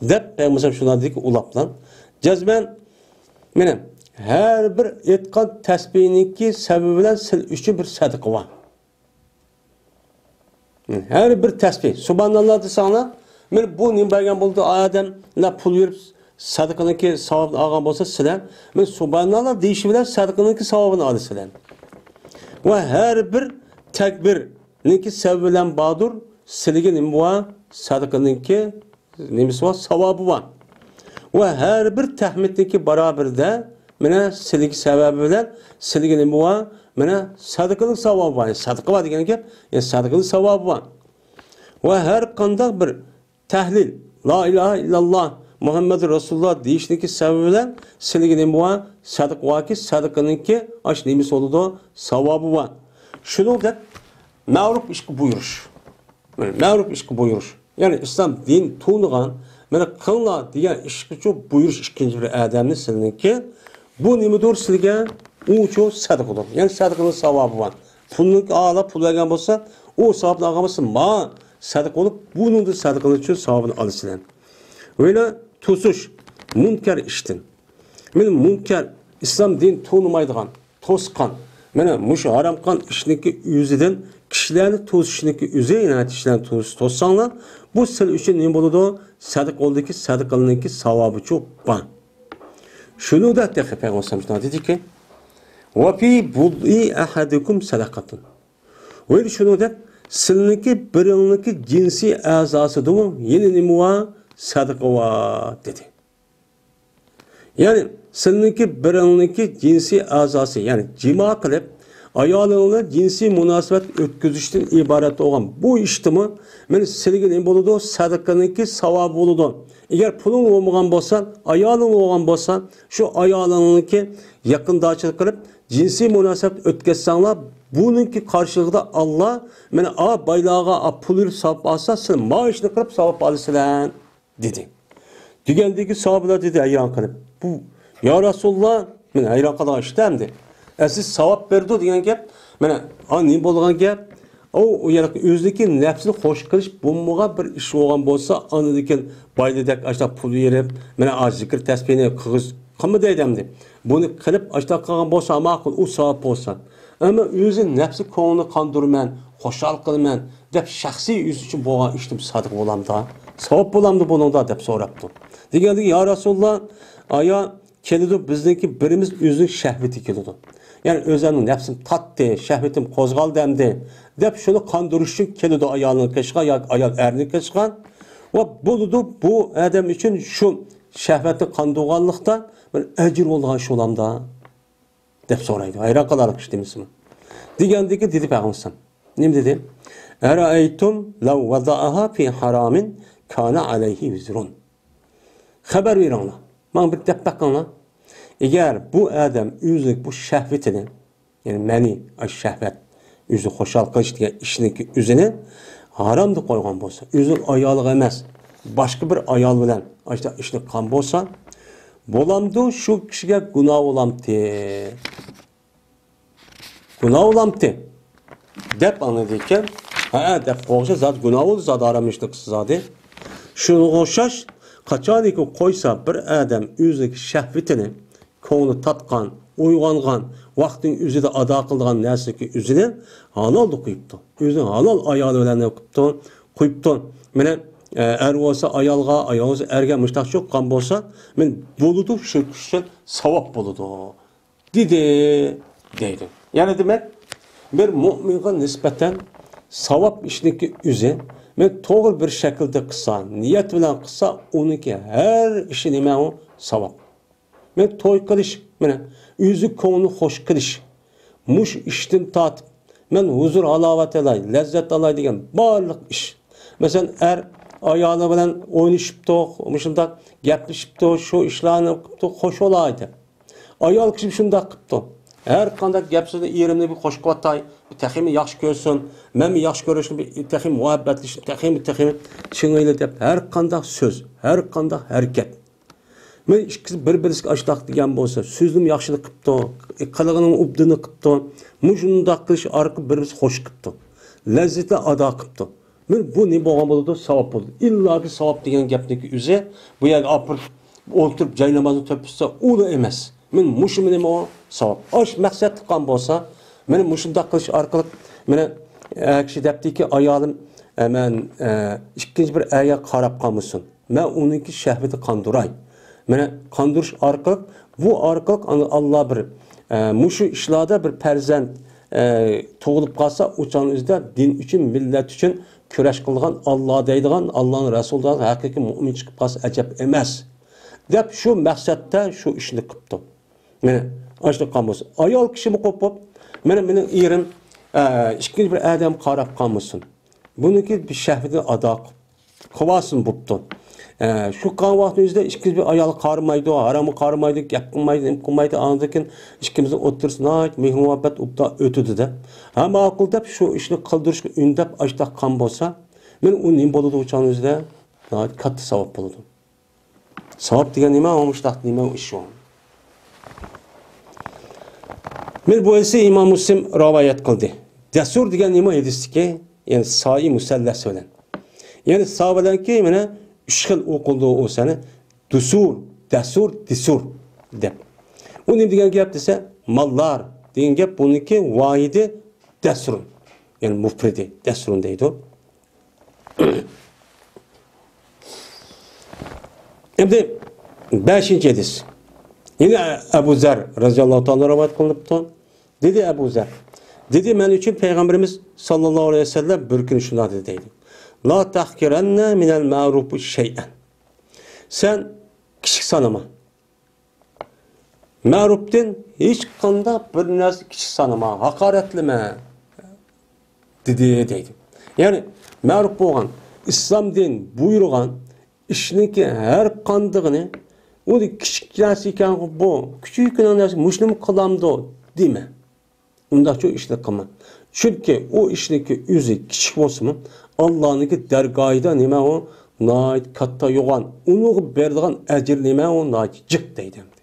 دەپ پەيغەمبەر شۇنداق دېدىكى ئۇلاپلا. جەزمەن، مانا، ھەر بىر ئېيتقان تەسبىھنىڭكى سەۋەبى بىلەن سىلى ئۈچۈن بىر سەدىقە بار. ھەر بىر تەسبىھ، سۇبھاناللا دېسەڭلار، مانا بۇ نېمە بەرگەن بولدى؟ ئادەملەر پۇل بېرىپ سەدىقىنىڭكى ساۋابىنى ئالغان بولسا سىلەر، مانا سۇبھاناللا دېيىشى بىلەن سەدىقىنىڭكى ساۋابىنى ئالىسىلەر. ۋە ھەر بىر تەكبىرنىڭكى سەۋەبى بىلەن باردۇر، سىلىگە نېمە بار؟ سەدىقىنىڭكى نېمىسى بار؟ ساۋابى بار. ۋە ھەر بىر تەھمىدنىڭكى بارابىرىدە، مانا سىلىگە سەۋەبى بىلەن سىلىگە نېمە بار؟ مانا سەدىقىنىڭ ساۋابى بار. سەدىقە بار دېگەن گەپ، يەنى سەدىقىنىڭ ساۋابى بار. ۋە ھەر قانداق بىر تەھلىل، لا ئىلاھە ئىللاللا، مۇھەممەدۇر رەسۇلۇللا دېيىشنىڭكى سەۋەبى بىلەن سىلىگە نېمە بار؟ سەدىقە باركى، سەدىقىنىڭكى ئاشۇ نېمىسى بولىدۇ؟ ساۋابى بار. شۇنىڭدەك مەرۇپ ئىشقا بۇيرۇش. مەرۇپ ئىشقا بۇيرۇش. يەنى ئىسلام دىن تونۇغان، مانا قىلىڭلار دېگەن ئىشقىچۇ بۇيرۇش ئىككىنچى بىر ئادەمنى سىلىنىڭكى. بۇ نېمىدۇر سىلىگە؟ ئۇچۇ سەدىقىدۇر. يەنى سەدىقىنىڭ ساۋابى بار. پۇلنىڭكى ئالا پۇل بەرگەن بولسا، ئۇ ساۋابنى ئالغان بولسا، ما سەدىقە بولۇپ، بۇنىڭدىن سەدىقىنىڭ ئۈچۈن ساۋابىنى ئالىسىلەر. ۋەيلا توسۇش مۇنكەر ئىشتىن. مانا مۇنكەر، ئىسلام دىن تونۇمايدىغان، توسقان، مانا مۇشۇ ھارام قىلغان ئىشنىڭكى ئۆزىدىن كىشىلەرنى توسۇشنىڭكى ئۆزى، يەنى كىشىلەرنى توس-، توسساڭلار، بۇ سىلەر ئۈچۈن نېمە بولىدۇ؟ سەدىقە بولىدۇكى، سەدىقىنىڭكى ساۋابىچۇ بار. شۇنىڭدا تېخى پەيغەمبەر ئەلەيھىسسالام دېدىكى، «ۋە فى بۇضئى ئەھەدىكۇم سەدەقەتۇن.» ۋە شۇنىڭدەك سىلىنىڭكى بىرىڭلىكى جىنسىي ئەزاسىدىمۇ يەنە نېمە بار؟ سەدىقە بار، دېدى. يەنى سىلىنىڭكى بىرىڭلىكى جىنسىي ئەزاسى، يەنى جىما قىلىپ، ئايالىڭ بىلەن جىنسىي مۇناسىۋەت ئۆتكۈزۈشتىن ئىبارەت بولغان بۇ ئىشتىمۇ، مانا سىلىگە نېمە بولىدۇ؟ سەدىقىنىڭكى ساۋابى بولىدۇ. ئەگەر پۇلۇڭ بولمىغان بولسا، ئايالىڭ بولغان بولسا، شۇ ئايالىڭنىڭكى يېقىنداشلىق قىلىپ، جىنسىي مۇناسىۋەت ئۆتكۈزسەڭلار، بۇنىڭكى قارشىلىقىدا ئاللا، مانا، ئا بايلارغا، ئا پۇل بېرىپ ساۋاب ئالسا، سىلەر ما ئىشنى قىلىپ ساۋاب ئالىسىلەر، دېدى. دېگەندىكى ساھابىلەر دېدى، ھەيران قېلىپ، بۇ، يا رەسۇلاللا، مەن ھەيران قالغان ئىشتا ئەمدى. ئە، سىز ساۋاب بېرىدۇ دېگەن گەپ، مانا، ئا، نېمە بولغان گەپ؟ ئۇ، ئۇ يەنە ئۆزىنىڭكى نەپسىنى خوش قىلىش بولمىغان بىر ئىش بولغان بولسا، ئاندىن كېيىن بايلىدەك ئاشۇنداق پۇل بېرىپ، مانا، ئا، زىكىر تەسبىھنى قىلغۇز-، قىلما دەيدۇ ئەمدى. بۇنى قىلىپ، ئاشۇنداق قىلغان بولسا، ماقۇل، ئۇ ساۋاب بولسا. ئەمما ئۆزى نەپسى كۆڭلىنى قاندۇرىمەن، خۇشال قىلىمەن دەپ شەخسىي ئۆزى ئۈچۈن بولغان ئىشتىن سادىقە بولامدا؟ ساۋاب بولامدۇ بۇنىڭدا؟ دەپ سوراپتۇ. دېگەندىكى، يا رەسۇلاللا، ئايا كېلىدۇ، بىزنىڭكى بىرىمىز ئۆزىنىڭ شەھۋىتى كېلىدۇ. يەنى ئۆزۈمنىڭ نەپسىم تارتتى، شەھۋىتىم قوزغالدى ئەمدى دەپ شۇنى قاندۇرۇش ئۈچۈن كېلىدۇ ئايالنىڭ قېشىغا ياكى ئايال ئەرنىڭ قېشىغا. ۋە بولىدۇ، بۇ ئادەم ئۈچۈن شۇ شەھۋەتنى قاندۇرغانلىقتا بىر ئەجىر بولىدىغان ئىش بولامدا؟ دەپ سورايدۇ. ھەيران قالارلىق ئىش دېمىسىمۇ. دېگەندىكى دېدى پەيغەمبەر ئەلەيھىسسالام. نېمە دېدى؟ «ئەرەئەيتۇم لەۋ ۋەزەئەھا فى ھارامىن كانە ئەلەيھى ۋىزرۇن.» خەۋەر بېرىڭلار. ماڭا بىر دەپ بېقىڭلار. ئەگەر بۇ ئادەم ئۆزىنىڭ بۇ شەھۋىتىنى، يەنى مەنى، ئاشۇ شەھۋەت، ئۆزىنى خۇشال قىلىش دېگەن ئىشنىڭكى ئۆزىنى ھارامدا قويغان بولسا، ئۆزىنىڭ ئايالىغا ئەمەس، باشقا بىر ئايال بىلەن ئاشۇنداق ئىشنى قىلغان بولسا، بولامدۇ شۇ كىشىگە گۇناھ بولامتى؟ گۇناھ بولامتى؟ دەپ ئاڭلىدىكەن. ھەئە، دەپ قويغۇچە زادى گۇناھ بولدى، زادى ھارام ئىشنى قىلسا زادى. شۇنىڭغا ئوخشاش، قاچانكى قويسا بىر ئادەم ئۆزىنىڭ شەھۋىتىنى، كۆڭلى تارتقان، ئويغانغان ۋاقىتنىڭ ئۆزىدە ئادا قىلىدىغان نەرسىنىڭكى ئۆزىنى ھالالدا قويۇپتۇ. ئۆزىنىڭ ھالال ئايالى بىلەن نېمە قىپتۇ؟ قويۇپتۇ. مانا، ئە، ئەر بولسا ئايالغا، ئايال بولسا ئەرگە مۇشۇنداق چوققان بولسا، مانا بولىدۇ، شۇ كىشى ئۈچۈن ساۋاب بولىدۇ، دېدى، دەيدۇ. يەنى دېمەك، بىر مۆمىنگە نىسبەتەن ساۋاب ئىشنىڭكى ئۆزى، مانا توغرا بىر شەكىلدە قىلسا، نىيەت بىلەن قىلسا، ئۇنىڭكى ھەر ئىشى نېمە ئۇ؟ ساۋاب. مەن توي قىلىش، مانا، ئۆزى كۆڭلىنى خوش قىلىش، مۇشۇ ئىشتىن تارتىپ، مەن ھۇزۇر ھالاۋەت ئالاي، لەززەت ئالاي دېگەن بارلىق ئىش. مەسىلەن، ئەر ئايالى بىلەن ئوينىشىپتۇ، مۇشۇنداق گەپلىشىپتۇ، شۇ ئىشلارنى قىپتۇ، خوش بولاي دەپ. ئايال كىشى شۇنداق قىپتۇ. ھەر قانداق گەپ سۆزنى ئېرىمنى بىر خوش قىلىۋاتاي، تېخىمۇ ياخشى كۆرسۇن، مەنمۇ ياخشى كۆرۈشنى بىر تېخىمۇ مۇھەببەتلىشىپ، تېخىمۇ، تېخىمۇ چىڭىيلى دەپ ھەر قانداق سۆز، ھەر قانداق ھەرىكەت. مانا ئىككىسى بىر-بىرسىگە ئاشۇنداق دېگەن بولسا، سۆزىنىمۇ ياخشىلىق قىپتۇ، قىلىقىنىمۇ ئوبدانلىق قىپتۇ. مۇشۇنداق قىلىش ئارقىلىق بىر-بىرسىگە خوش قىپتۇ. لەززىتىنى ئادا قىپتۇ. مانا بۇ نېمە بولغان بولىدۇ؟ ساۋاب بولىدۇ. ئىللاكى ساۋاب دېگەن گەپنىڭكى ئۆزى، بۇ يەرگە ئاپىرىپ ئولتۇرۇپ جاينامازنى تۆكۈپ تۇرسا، ئۇلا ئەمەس. مانا مۇشۇ نېمە ئۇ؟ ساۋاب. ئاش مەقسەت قىلغان بولسا، مانا مۇشۇنداق قىلىش ئارقىلىق، مانا، ئە، كىشى دەپتىكى، ئايالىم، ئە، مەن، ئە، ئىككىنچى بىر ئەرگە قاراپ قالمىسۇن. مەن ئۇنىڭكى شەھۋىتىنى قاندۇراي. مانا قاندۇرۇش ئارقىلىق، بۇ ئارقىلىق ئانا ئاللا بىر، ئە، مۇشۇ ئىشلاردا بىر پەرزەنت، ئە، تۇغۇلۇپ قالسا، ئۇ چاغنىڭ ئۆزىدە دىن ئۈچۈن، مىللەت ئۈچۈن كۈرەش قىلىدىغان ئاللا دەيدىغان، ئاللانىڭ رەسۇلى دەيدىغان ھەقىقىي مۆمىن چىقىپ قالسا ئەجەب ئەمەس، دەپ شۇ مەقسەتتە شۇ ئىشنى قىپتۇ. مانا ئاشۇنداق قىلغان بولسا، ئايال كىشىمۇ قوپۇپ، مانا مېنىڭ ئېرىم، ئە، ئىككىنچى بىر ئادەم قاراپ قالمىسۇن. بۇنىڭكى بىر شەھۋىتىنى ئادا قىلىپ قىلىۋالسۇن بوپتۇ. ئە، شۇ قىلغان ۋاقىتنىڭ ئۆزىدە ئىككىمىز بىر ئايالغا قارىمايدۇ، ھارامغا قارىمايدۇ، گەپ قىلمايدۇ، نېمە قىلمايدۇ، ئاندىن كېيىن ئىككىمىزنىڭ ئوتتۇرىسىدا ناھايىتى مېھىر-مۇھەببەت ئوبدان ئۆتىدۇ-دە. ھە، ماقۇل دەپ شۇ ئىشنى قىلدۇرۇشقا ئۈندەپ ئاشۇنداق قىلغان بولسا، مانا ئۇ نېمە بولىدۇ ئۇ چاغنىڭ ئۆزىدە؟ ناھايىتى كاتتا ساۋاب بولىدۇ. ساۋاب دېگەن نېمە؟ مۇشۇنداق نېمە ئىش ئۇ؟ مانا بۇ ھەدىسنى ئىمام مۇسلىم رىۋايەت قىلدى. دەسۇر دېگەن نېمە ھەدىستىكى؟ يەنى سائى مۇسەللەس بىلەن. يەنى سا بىلەنكى مانا ئۈچ خىل ئوقۇلىدۇ ئۇ سانى. دۇسۇر، دەسۇر، دىسۇر دەپ. ئۇ نېمە دېگەن گەپ دېسە، ماللار دېگەن گەپ، بۇنىڭكى ۋاھىدى دەسرۇن. يەنى مۇفرىدى، دەسرۇن دەيدۇ. ئەمدى بەشىنچى ھەدىس. يەنە ئەبۇ زەر رەزىياللاھۇ تائالا رىۋايەت قىلىنىپتۇ. دېدى ئەبۇ زەر. دېدى، مەن ئۈچۈن پەيغەمبىرىمىز ساللاللاھۇ ئەلەيھى ۋەسەللەم بىر كۈنى شۇنداق دېدى دەيدۇ. لا تەھقىرەننە مىنەل مەرۇپى شەيئەن. سەن كىچىك سانىما. مەرۇپتىن ھېچقانداق بىر نەرسە كىچىك سانىما، ھاقارەتلىمە، دېدى دەيدۇ. يەنى مەرۇپ بولغان، ئىسلام دىن بۇيرۇغان ئىشنىڭكى ھەر قاندىقىنى، ئۇ كىچىك نەرسە ئىكەن، بۇ كىچىككىنە نەرسە، مۇشۇنىمۇ قىلامدۇ دېمە. ئۇنداقچۇ ئىشنى قىلما. چۈنكى ئۇ ئىشنىڭكى ئۆزى كىچىك بولسىمۇ، ئاللانىڭكى دەرگاھىدا نېمە ئۇ؟ ناھايىتى كاتتا يوغان. ئۇنىڭغا بېرىدىغان ئەجىر نېمە ئۇ؟ ناھايىتى جىق دەيدۇ ئەمدى.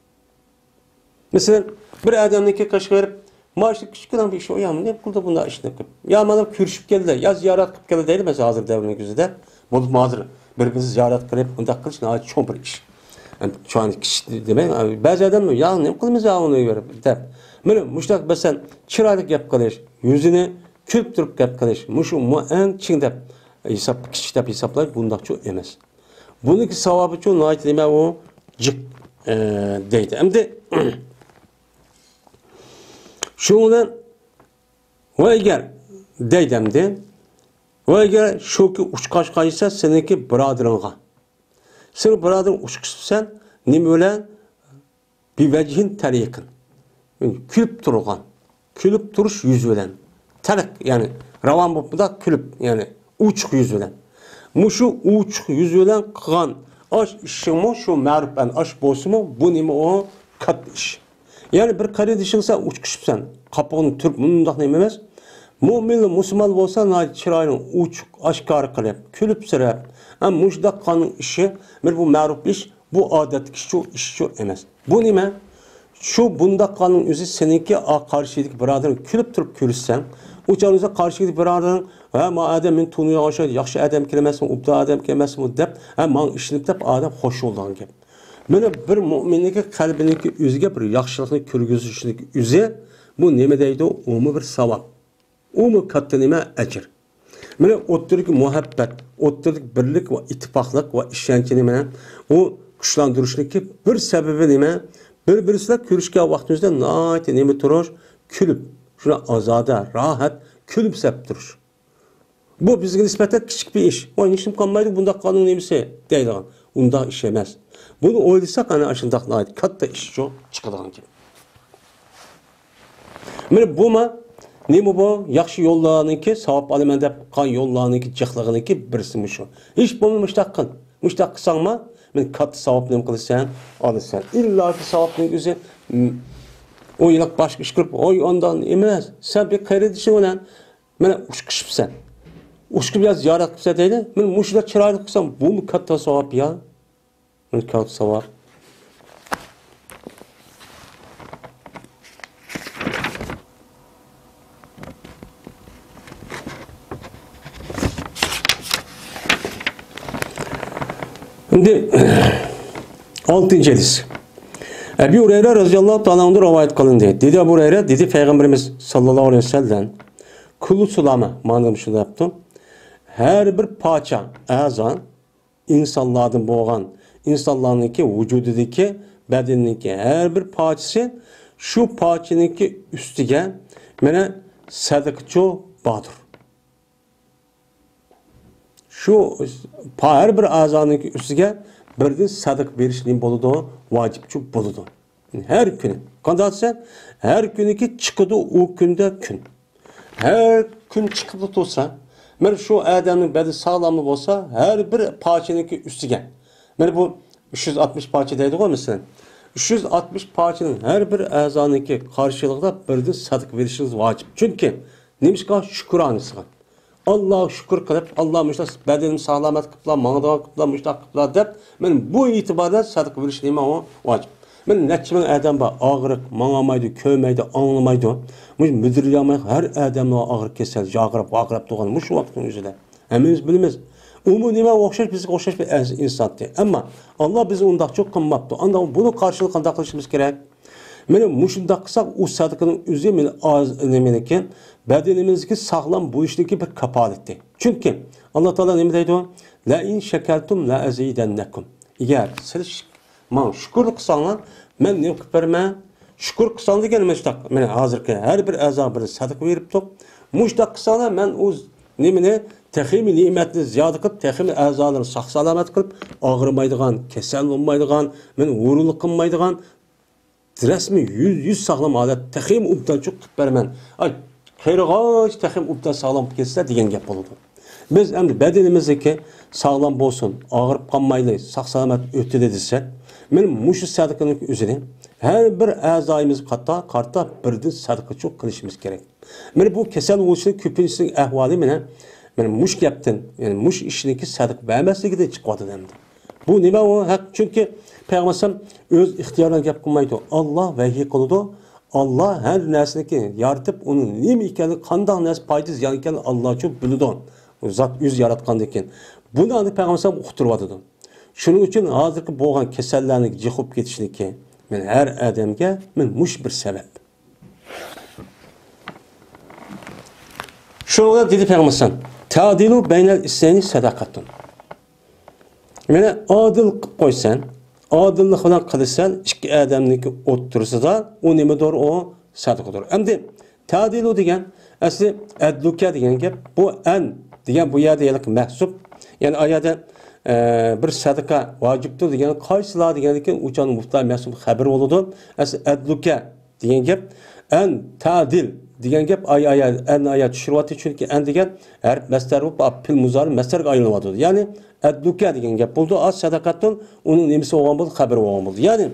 مەسىلەن، بىر ئادەمنىڭكى قېشىغا بېرىپ، مانا شۇ كىچىككىنە بىر ئىش، يا نېمە قىلدى بۇنداق ئىشنى قىلىپ؟ يا مانا كۆرۈشۈپ كەلدى، يا زىيارەت قىلىپ كەلدى دەيلى، مەسىلەن، ھازىر دەۋرنىڭ كۆزىدە. بولۇپمۇ ھازىر بىر-بىرىنى زىيارەت قىلىپ، ئۇنداق قىلىش ناھايىتى چوڭ بىر ئىش. ئەمدى چوڭ كىچىك دېمەي، بەزى ئادەم، يا نېمە قىلىمىز يا ئۇنى بېرىپ دەپ. مانا مۇشۇنداق مەسىلەن، چىرايلىق گەپ قىلىش، يۈزىنى كۈلۈپ تۇرۇپ گەپ قىلىش، مۇشۇ مۇ-، ئەڭ چىڭ دەپ ھېساب، كىچىك دەپ ھېسابلاش، بۇنداقچۇ ئەمەس. بۇنىڭكى ساۋابىچۇ ناھايىتى نېمە ئۇ؟ جىق، ئە، دەيدۇ. ئەمدى شۇنىڭ بىلەن ۋە ئەگەر دەيدۇ ئەمدى، ۋە ئەگەر شۇكى ئۇچقاچقا دېسە سېنىڭكى بۇرادىرىڭغا. سېنىڭ بۇرادىرىڭ ئۇچقۇچىسەن، نېمە بىلەن؟ بىۋەجھىن تەلىقىن. كۈلۈپ تۇرغان. كۈلۈپ تۇرۇش يۈزى بىلەن. تەلىق، يەنى راۋان بولۇپ مۇنداق كۈلۈپ، يەنى ئوچۇق يۈز بىلەن. مۇشۇ ئوچۇق يۈز بىلەن قىلغان ئاش ئىشىڭمۇ شۇ مەرۇپ ئەن ئاش بولسىمۇ، بۇ نېمە ئۇ؟ كاتتا ئىش. يەنى بىر قېرىندىشىڭ سەن ئۇچقۇشۇپسەن، قاپىقىنى تۈرۈپ مۇنداق نېمە ئەمەس. مۆمىنلا مۇسۇلمان بولسا ناھايىتى چىرايىنى ئوچۇق، ئاشكارا قىلىپ، كۈلۈپسىرەپ، ھەم مۇشۇنداق قىلغاننىڭ ئىشى، بىر بۇ مەرۇپ ئىش، بۇ ئادەتتىكى ئىشچۇ، ئىشچۇ ئەمەس. بۇ نېمە؟ شۇ بۇنداق قىلغاننىڭ ئۆزى سېنىڭكى ئا قارشىدىكى بۇرادىرىڭ كۈلۈپ تۇرۇپ كۆرۈشسەڭ، ئۇ چاغدا قارشىدىكى بۇرادىرىڭ، ھە، ما ئادەم مېنى تونۇيدىغان ئوخشايدۇ، ياخشى ئادەمكەن ئەمەسمۇ، ئوبدان ئادەمكەن ئەمەسمۇ دەپ، ھە، ماڭا ئىشىنىپ دەپ ئادەم خوش بولىدىغان گەپ. مانا بىر مۆمىننىڭكى قەلبىنىڭكى ئۆزىگە بىر ياخشىلىقنى كۆرگۈزۈشنىڭ ئۆزى، بۇ نېمە دەيدۇ؟ ئۇمۇ بىر ساۋاب. ئۇمۇ كاتتا نېمە؟ ئەجىر. مانا ئوتتۇرىدىكى مۇھەببەت، ئوتتۇرىدىكى بىرلىك ۋە ئىتتىپاقلىق ۋە ئىشەنچنى مانا ئۇ كۈچلەندۈرۈشنىڭكى بىر سەۋەبى نېمە؟ بىر-بىرسى بىلەن كۆرۈشكەن ۋاقتىمىزدا ناھايىتى نېمە تۇرۇش؟ كۈلۈپ، شۇنداق ئازادە، راھەت، كۈلۈمسىرەپ تۇرۇش. بۇ بىزگە نىسبەتەن كىچىك بىر ئىش. ۋاي، ھېچنېمە قالمايدۇ، بۇنداق قىلغاننىڭ نېمىسى؟ دەيدىغان. ئۇنداق ئىش ئەمەس. بۇنى ئويلىساق، ئەنە ئاشۇنداق ناھايىتى كاتتا ئىشچۇ چىقىدىغان گەپ. مانا بۇمۇ نېمە بۇ؟ ياخشى يوللارنىڭكى، ساۋاب ئالىمەن دەپ قىلغان يوللارنىڭكى جىقلىقىنىڭكى بىرسى مۇشۇ. ھېچ بولمىسا مۇشۇنداق قىل. مۇشۇنداق قىلساڭما، مانا كاتتا ساۋاب نېمە قىلىسەن؟ ئالىسەن. ئىللاكى ساۋابنىڭ ئۆزى، م، ئۇ يىللىق باشقا ئىش قىلىپ، ھوي، ئانداق ئەمەس. سەن بىر قېرىندىشىڭ بىلەن مانا ئۇچقۇشۇپسەن. ئۇچقۇپ يا زىيارەت قىلسا دەيدۇ. مانا مۇشۇنداق چىرايلىق قىلساڭ، بۇمۇ كاتتا ساۋاب يا. مانا كاتتا ساۋاب. ئەمدى ئالتىنچى ھەدىس. ئەبى ھۇرەيرە رەزىياللاھۇ تائالا ئەنھۇدىن رىۋايەت قىلىندى. دېدى ئەبۇ ھۇرەيرە، دېدى پەيغەمبىرىمىز ساللاللاھۇ ئەلەيھى ۋەسەللەم، كۇللۇ سۇلامە، مانا شۇنداق دەپتۇ. ھەر بىر پارچە ئەزا ئىنسانلاردىن بولغان، ئىنسانلارنىڭكى ۋۇجۇدىدىكى، بەدىنىنىڭكى ھەر بىر پارچىسى، شۇ پارچىنىڭكى ئۈستىگە مانا سەدىقىچۇ باردۇر. شۇ پا-، ھەر بىر ئەزانىڭكى ئۈستىگە بىردىن سەدىقە بېرىش نېمە بولىدۇ؟ ۋاجىپچۇ بولىدۇ. ھەر كۈنى. قانداق دېسە، ھەر كۈنىكى چىقىدۇ ئۇ كۈندە كۈن. ھەر كۈن چىقىپ تۇرسا، مانا شۇ ئادەمنىڭ بەدىنى ساغلاملا بولسا، ھەر بىر پارچىنىڭكى ئۈستىگە. مانا بۇ ئۈچ يۈز ئاتمىش پارچە دەيدىغۇ، مەسىلەن. ئۈچ يۈز ئاتمىش پارچىنىڭ ھەر بىر ئەزانىڭكى قارشىلىقىدا بىردىن سەدىقە بېرىشىڭىز ۋاجىپ. چۈنكى نېمىشقا؟ شۈكرانىسىغا. ئاللاغا شۈكۈر قىلىپ، ئاللا مۇشۇنداق بەدىنىمنى ساغلامەت قىپلا، ماڭىدىغان قىپلا، مۇشۇنداق قىپلا دەپ، مانا بۇ ئېتىباردا سەدىقە بېرىش نېمە ئۇ؟ ۋاجىپ. مانا نەچچە مىڭ ئادەم بار، ئاغرىق، ماڭالمايدۇ، كۆرمەيدۇ، ئاڭلىمايدۇ. مۇشۇ مىدىرلىيالماي ھەر ئادەمنىڭ ئاغرىق كېسەل، جاغىراپ، ۋارقىراپ تۇرغان مۇشۇ ۋاقىتنىڭ ئۆزىدە. ھەممىمىز بىلىمىز. ئۇمۇ نېمە ئوخشاش، بىزگە ئوخشاش بىر ئەز-، ئىنسانتى. ئەمما ئاللا بىزنى ئۇنداقچۇ قىلماپتۇ. ئاندىن بۇنى قارشىلىق قانداق قىلىشىمىز كېرەك؟ مانا مۇشۇنداق قىلساق، ئۇ سەدىقىنىڭ ئۆزى مانا ئاز، نېمىنىكى، بەدىنىمىزدىكى ساغلام بولۇشىدىكى بىر كاپالىتى. چۈنكى ئاللا تائالا نېمە دەيدۇ؟ «لەئىن شەكەرتۇم لەئەزىدەننەكۇم.» ئەگەر سىلەر ماڭا شۈكۈرلۈك قىلساڭلار، مەن نېمە قىلىپ بېرىمەن؟ شۈكۈر قىلساڭ دېگەن مۇشۇنداق، مانا ھازىرقى ھەر بىر ئەزاغا بىر سەدىقە بېرىپتۇق. مۇشۇنداق قىلساڭلار، مەن ئۇ نېمىنى، تېخىمۇ نېمەتنى زىيادە قىلىپ، تېخىمۇ ئەزالىرىنى ساق-سالامەت قىلىپ، ئاغرىمايدىغان، كېسەل بولمايدىغان، مانا ھۇرۇنلۇق قىلمايدىغان، رەسمىي يۈز، يۈز ساغلام ھالەت تېخىمۇ ئوبدانچۇ قىلىپ بېرىمەن. ئاي، قېرىغاچ تېخىمۇ ئوبدان ساغلام بولۇپ كەتسە دېگەن گەپ بولىدۇ. بىز ئەمدى بەدىنىمىزدىكى ساغلام بولسۇن، ئاغرىپ قالمايلى، ساق-سالامەت ئۆتىلى دېسەك، مانا مۇشۇ سەدىقىنىڭ ئۆزىنى ھەر بىر ئەزايىمىزغا قارىتا، قارىتا بىردىن سەدىقىچۇ قىلىشىمىز كېرەك. مانا بۇ كېسەل بولۇشنىڭ كۆپىنچىسىنىڭ ئەھۋالى مانا، مانا مۇشۇ گەپتىن، يەنى مۇشۇ ئىشنىڭكى سەدىقە بەرمەسلىكىدىن چىقىۋاتىدۇ ئەمدى. بۇ نېمە ئۇ ھەق؟ چۈنكى پەيغەمبەر ئەلەيھىسسالام ئۆز ئىختىيارىدا گەپ قىلمايدۇ. ئاللا ۋەھىي قىلىدۇ. ئاللا ھەر نەرسىنىكى يارىتىپ، ئۇنىڭ نېمە ئىكەنلىكى، قانداق نەرسە پايدىسى زىيان ئىكەنلىكىنى ئاللاچۇ بىلىدۇ. ئۇ زات ئۆزى ياراتقاندىن كېيىن. بۇنى ئەمدى پەيغەمبەر ئەلەيھىسسالام ئۇقتۇرۇۋاتىدۇ. شۇنىڭ ئۈچۈن ھازىرقى بولغان كېسەللەرنىڭ جىق بولۇپ كېتىشىنىكى، مانا ھەر ئادەمگە مانا مۇشۇ بىر سەۋەب. شۇنىڭ بىلەن دېدى پەيغەمبەر ئەلەيھىسسالام، «تەدىلۇ بەينەل ئىسنەينى سەدەقەتۇن.» مانا ئادىل قىلىپ قويسەن، ئادىللىق بىلەن قىلىسەن، ئىككى ئادەمنىڭكى ئوتتۇرىسىدا ئۇ نېمىدۇر؟ ئۇ سەدىقىدۇر. ئەمدى تەدىلۇ دېگەن ئەسلى ئەدلۇكە دېگەن گەپ. بۇ ئەن دېگەن بۇ يەردە ھېلىقى مەھسۇپ. يەنى ئا يەردە، ئە، بىر سەدىقە ۋاجىپتۇر دېگەن قايسىلار دېگەندىن كېيىن ئۇ چاغدا مۇبتەدا مەھسۇپ خەۋىرى بولىدۇ. ئەسلى ئەدلۇكە دېگەن گەپ. ئەن تەدىل دېگەن گەپ ئاي، ئاي، ئەن ئايا چۈشۈرۈۋاتىدۇ. چۈنكى ئەن دېگەن ھەرپ مەسدەر بولۇپ، پېئىل مۇزارى مەسدەرگە ئايلىنىۋاتىدۇ. يەنى ئەدلۇكە دېگەن گەپ بولىدۇ. ئا سەدەقەتۇن ئۇنىڭ نېمىسى بولغان بولدى؟ خەۋىرى بولغان بولدى. يەنى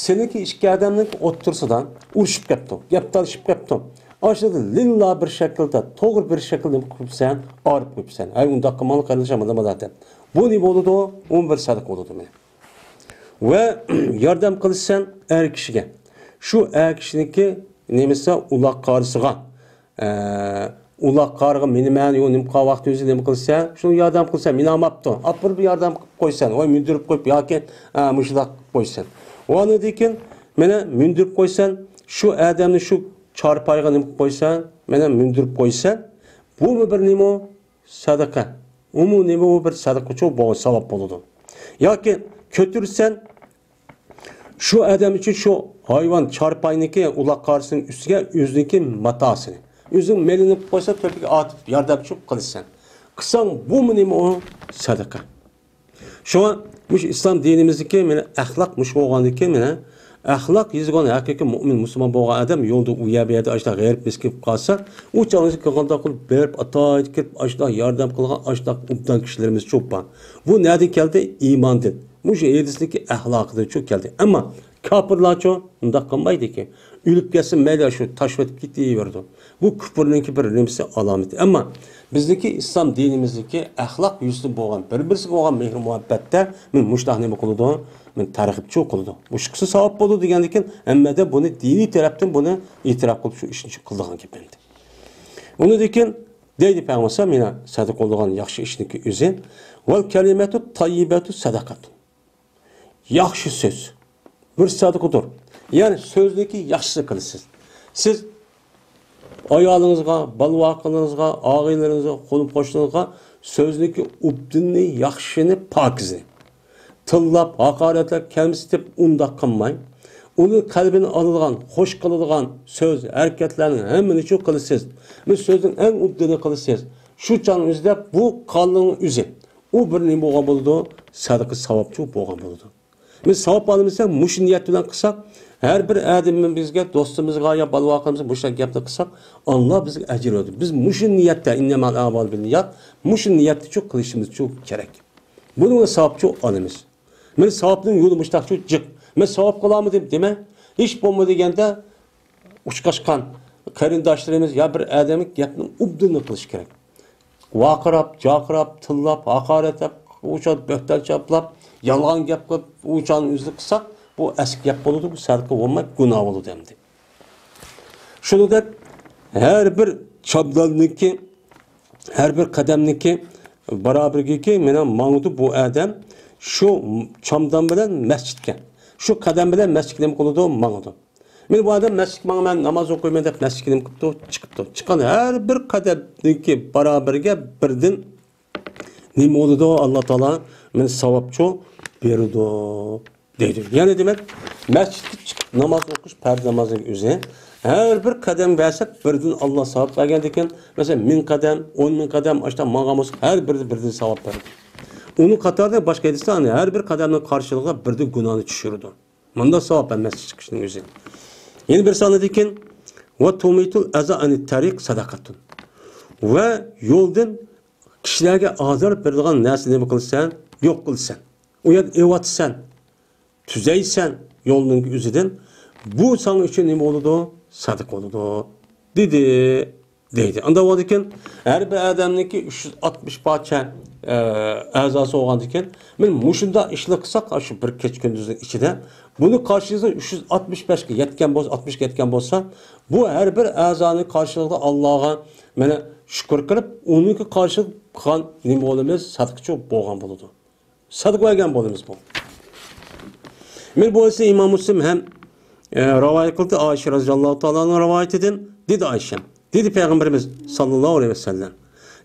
سېنىڭكى ئىككى ئادەمنىڭ ئوتتۇرىسىدا ئۇرۇشۇپ كەپتۇ، گەپ تالىشىپ كەپتۇ. ئاشۇدا لىللا بىر شەكىلدە، توغرا بىر شەكىلدە نېمە قىلىپسەن؟ ئايرىپ قويۇپسەن. ھەي، ئۇنداق قىلماڭلار قېرىنداشلار، مانا مانا دەپ. بۇ نېمە بولىدۇ؟ ئۇمۇ بىر سەدىقە بولىدۇ مانا. ۋە ياردەم قىلىسەن ئەر كىشىگە. شۇ ئەر كىشىنىڭكى نېمىسى ئۇلاق قارىسىغا، ئە، ئۇلاق قارىغا مىنىمەن، يو نېمە قىلغان ۋاقتى ئۆزى نېمە قىلىسەن؟ شۇنى ياردەم قىلسەن، مىنالماپتۇ. ئاپىرىپ ياردەم قىلىپ قويسەن، ۋاي مىندۈرۈپ قويۇپ ياكى، ئە، مۇشۇنداق قىلىپ قويسەن. ئۇنىڭدىن كېيىن مانا مىندۈرۈپ قويسەن، شۇ ئادەمنى شۇ چارپايغا نېمە قىلىپ قويسەن، مانا مىندۈرۈپ قويسەن. بۇمۇ بىر نېمە؟ سەدىقە. ئۇمۇ نېمە؟ ئۇ بىر سەدىقىچۇ بولغان ساۋاب بولىدۇ. ياكى كۆتۈرسەن، شۇ ئادەم ئۈچۈن شۇ ھايۋان چارپاينىڭكى ئۇلاق قارىسىنىڭ ئۈستىگە ئۆزىنىڭكى ماتاسىنى، ئۆزىنىڭ مېلىنى قويسا، تۆپىگە ئاتىپ ياردەمچىلىك قىلىسەن. قىلساڭ، بۇمۇ نېمە؟ ئۇ سەدىقە. شۇڭا مۇشۇ ئىسلام دىنىمىزدىكى مانا ئەخلاق مۇشۇ بولغاندىكىن، مانا ئەخلاق يېزىلغان ھەقىقىي مۇئمىن مۇسۇلمان بولغان ئادەم يولدا ئۇ يەر بۇ يەردە ئاشۇنداق غېرىب مىسكىن بولۇپ قالسا، ئۇ چاغنىڭ قانداق قىلىپ بېرىپ ئاتايىتىپ كېلىپ ئاشۇنداق ياردەم قىلغان ئاشۇنداق ئوبدان كىشىلىرىمىز چوپ بار. بۇ نەدىن كەلدى؟ ئىماندىن. مۇشۇ ھەدىسنىڭكى ئەخلاقىدىنچۇ كەلدى. ئەمما كاپىرلارچۇ ئۇنداق قىلمايدىكەن. ئۆلۈپ كەتسە مەيلى، شۇ تاشلىۋېتىپ كېتىۋېرىدۇ. بۇ كۇپۇرنىڭكى بىر نېمىسى، ئالامىتى. ئەمما بىزنىڭكى ئىسلام دىنىمىزدىكى ئەخلاق يۈزىسىدىن بولغان، بىر-بىرسىگە بولغان مېھىر-مۇھەببەتتە مانا مۇشۇنداق نېمە قىلىدۇ؟ مانا تەرغىبچۇ قىلىدۇ. مۇشۇقىسى ساۋاب بولىدۇ دېگەندىكىن، ھەممىدە بۇنى دىنىي تەرەپتىن بۇنى ئېتىراپ قىلىپ، شۇ ئىشنى شۇ قىلىدىغان گەپ ئەمدى. ئۇنىڭدىن كېيىن دەيدۇ پەيغەمبەر، مانا سەدىقە قىلىدىغان ياخشى ئىشنىڭكى ئۆزى، «ۋەل كەلىمەتۇ تەييىبەتۇ سەدەقەتۇن.» ياخشى سۆز بىر سەدىقىدۇر. يەنى سۆزنىڭكى ياخشىسىنى قىلىسىز. سىز ئايالىڭىزغا، بالىۋاقلىرىڭىزغا، ئاغىنىلىرىڭىزغا، قولۇم قوشنىڭىزغا سۆزنىڭكى ئوبدىنىنى، ياخشىنى، پاكىزىنى. تىللاپ، ھاقارەتلەپ، كەمسىتىپ ئۇنداق قىلماي. ئۇنىڭ قەلبىنى ئالىدىغان، خوش قىلىدىغان سۆز، ھەرىكەتلەرنىڭ ھەممىنى شۇ قىلىسىز. بىز سۆزنىڭ ئەڭ ئوبدىنى قىلىسىز. شۇ چاغنىڭ ئۆزىدە بۇ قالنىڭ ئۆزى. ئۇ بىر نېمە بولغان بولىدۇ؟ سەدىقە ساۋابچۇ بولغان بولىدۇ. بىز ساۋاب ئالىمىز دېسەك، مۇشۇ نىيەت بىلەن قىلساق، ھەر بىر ئادىمىمىزگە، دوستىمىزغا يا بالىۋاقلىرىمىزغا مۇشۇنداق گەپنى قىلساق، ئاللا بىزگە ئەجىر بېرىدۇ. بىز مۇشۇ نىيەتتە، ئىننەمەل ئەمالۇ بىننىيات، مۇشۇ نىيەتتىچۇ قىلىشىمىزچۇ كېرەك. بۇنىڭ ساۋابچۇ ئالىمىز. مانا ساۋابنىڭ يولى مۇشۇنداقچۇ جىق. مەن ساۋاب قىلالمىدىم دېمەڭ. ھېچ بولمىدى دېگەندە، ئۇچقاشقان قېرىنداشلىرىمىز يا بىر ئادەمگە گەپنى ئوبدىنلا قىلىش كېرەك. ۋارقىراپ، جارقىراپ، تىللاپ، ھاقارەتلەپ، ئۇ چاغدا بۆھتان چاپلاپ، يالغان گەپ قىلىپ، ئۇ چاغنى ئۆزىنى قىلساق، بۇ ئەسكى گەپ بولىدۇ، بۇ سەدىقە بولماي، گۇناھ بولىدۇ ئەمدى. شۇنىڭدەك ھەر بىر چامدامنىڭكى، ھەر بىر قەدەمنىڭكى بارابىرىگىكى مانا ماڭىدۇ بۇ ئادەم شۇ چامدام بىلەن مەسچىتكە. شۇ قەدەم بىلەن مەسچىتكە نېمە قىلىدۇ؟ ماڭىدۇ. مانا بۇ ئادەم مەسچىتكە ماڭىمەن، ناماز ئوقۇيمەن دەپ مەسچىتكە نېمە قىپتۇ؟ چىقىپتۇ. چىققان ھەر بىر قەدەمدىكى بارابىرىگە بىردىن نېمە بولىدۇ؟ ئاللا تائالا مانا ساۋابچۇ بېرىدۇ دەيدۇ. يەنى دېمەك، مەسچىتكە چىقىپ ناماز ئوقۇش پەرز نامازنىڭ ئۆزى. ھەر بىر قەدەم بەرسەك، بىردىن ئاللا ساۋاب بەرگەندىكىن، مەسىلەن، مىڭ قەدەم، ئون مىڭ قەدەم ئاشتا ماڭغان بولسا، ھەر بىرى بىردىن ساۋاب بەردى. ئۇنىڭ قاتارىدا باشقا ھەدىستە، ھەر بىر قەدەمنىڭ قارشىلىقىغا بىردىن گۇناھنى چۈشۈرىدۇ. مۇنداق ساۋاب ئەمەس چىقىشنىڭ ئۆزى. يەنە بىر سانىدىكىن، ۋە تۇمىتۇل ئەزا ئەنىت تەرىق سەدەقەتۇن. ۋە يولدىن كىشىلەرگە ئازار بېرىدىغان نەرسىنى نېمە قىلىسەن؟ يوق قىلىسەن. ئۇ يەردىن ئېۋاتىسەن، تۈزەيسەن يولنىڭ ئۆزىدىن. بۇ ساڭا ئۈچۈن نېمە بولىدۇ؟ سەدىقە بولىدۇ، دېدى. دەيدۇ. ئانداق بولىدىكەن، ھەر بىر ئادەمنىڭكى ئۈچ يۈز ئاتمىش پارچە، ئە، ئەزاسى بولغاندىكەن، مانا مۇشۇنداق ئىشلار قىلساق، شۇ بىر كەچ كۈندۈزنىڭ ئىچىدە، بۇنى قارشىلىسا ئۈچ يۈز ئاتمىش بەشكە يەتكەن بولسا، ئاتمىشقا يەتكەن بولسا، بۇ ھەر بىر ئەزانىڭ قارشىلىقىدا ئاللاغا مانا شۈكۈر قىلىپ، ئۇنىڭكى قارشىلىقى قىلغان نېمە بولىمىز؟ سەدىقىچۇ بولغان بولىدۇ. سەدىقە بەرگەن بولىمىز بۇ. مانا بۇ ھەدىسنى ئىمام مۇسلىم ھەم، ئە، رىۋايەت قىلدى، ئائىشە رازىياللاھۇ تائالا ئانھا رىۋايىتىدىن. دېدى ئائىشەم، دېدى پەيغەمبىرىمىز ساللاللاھۇ ئەلەيھى ۋەسەللەم،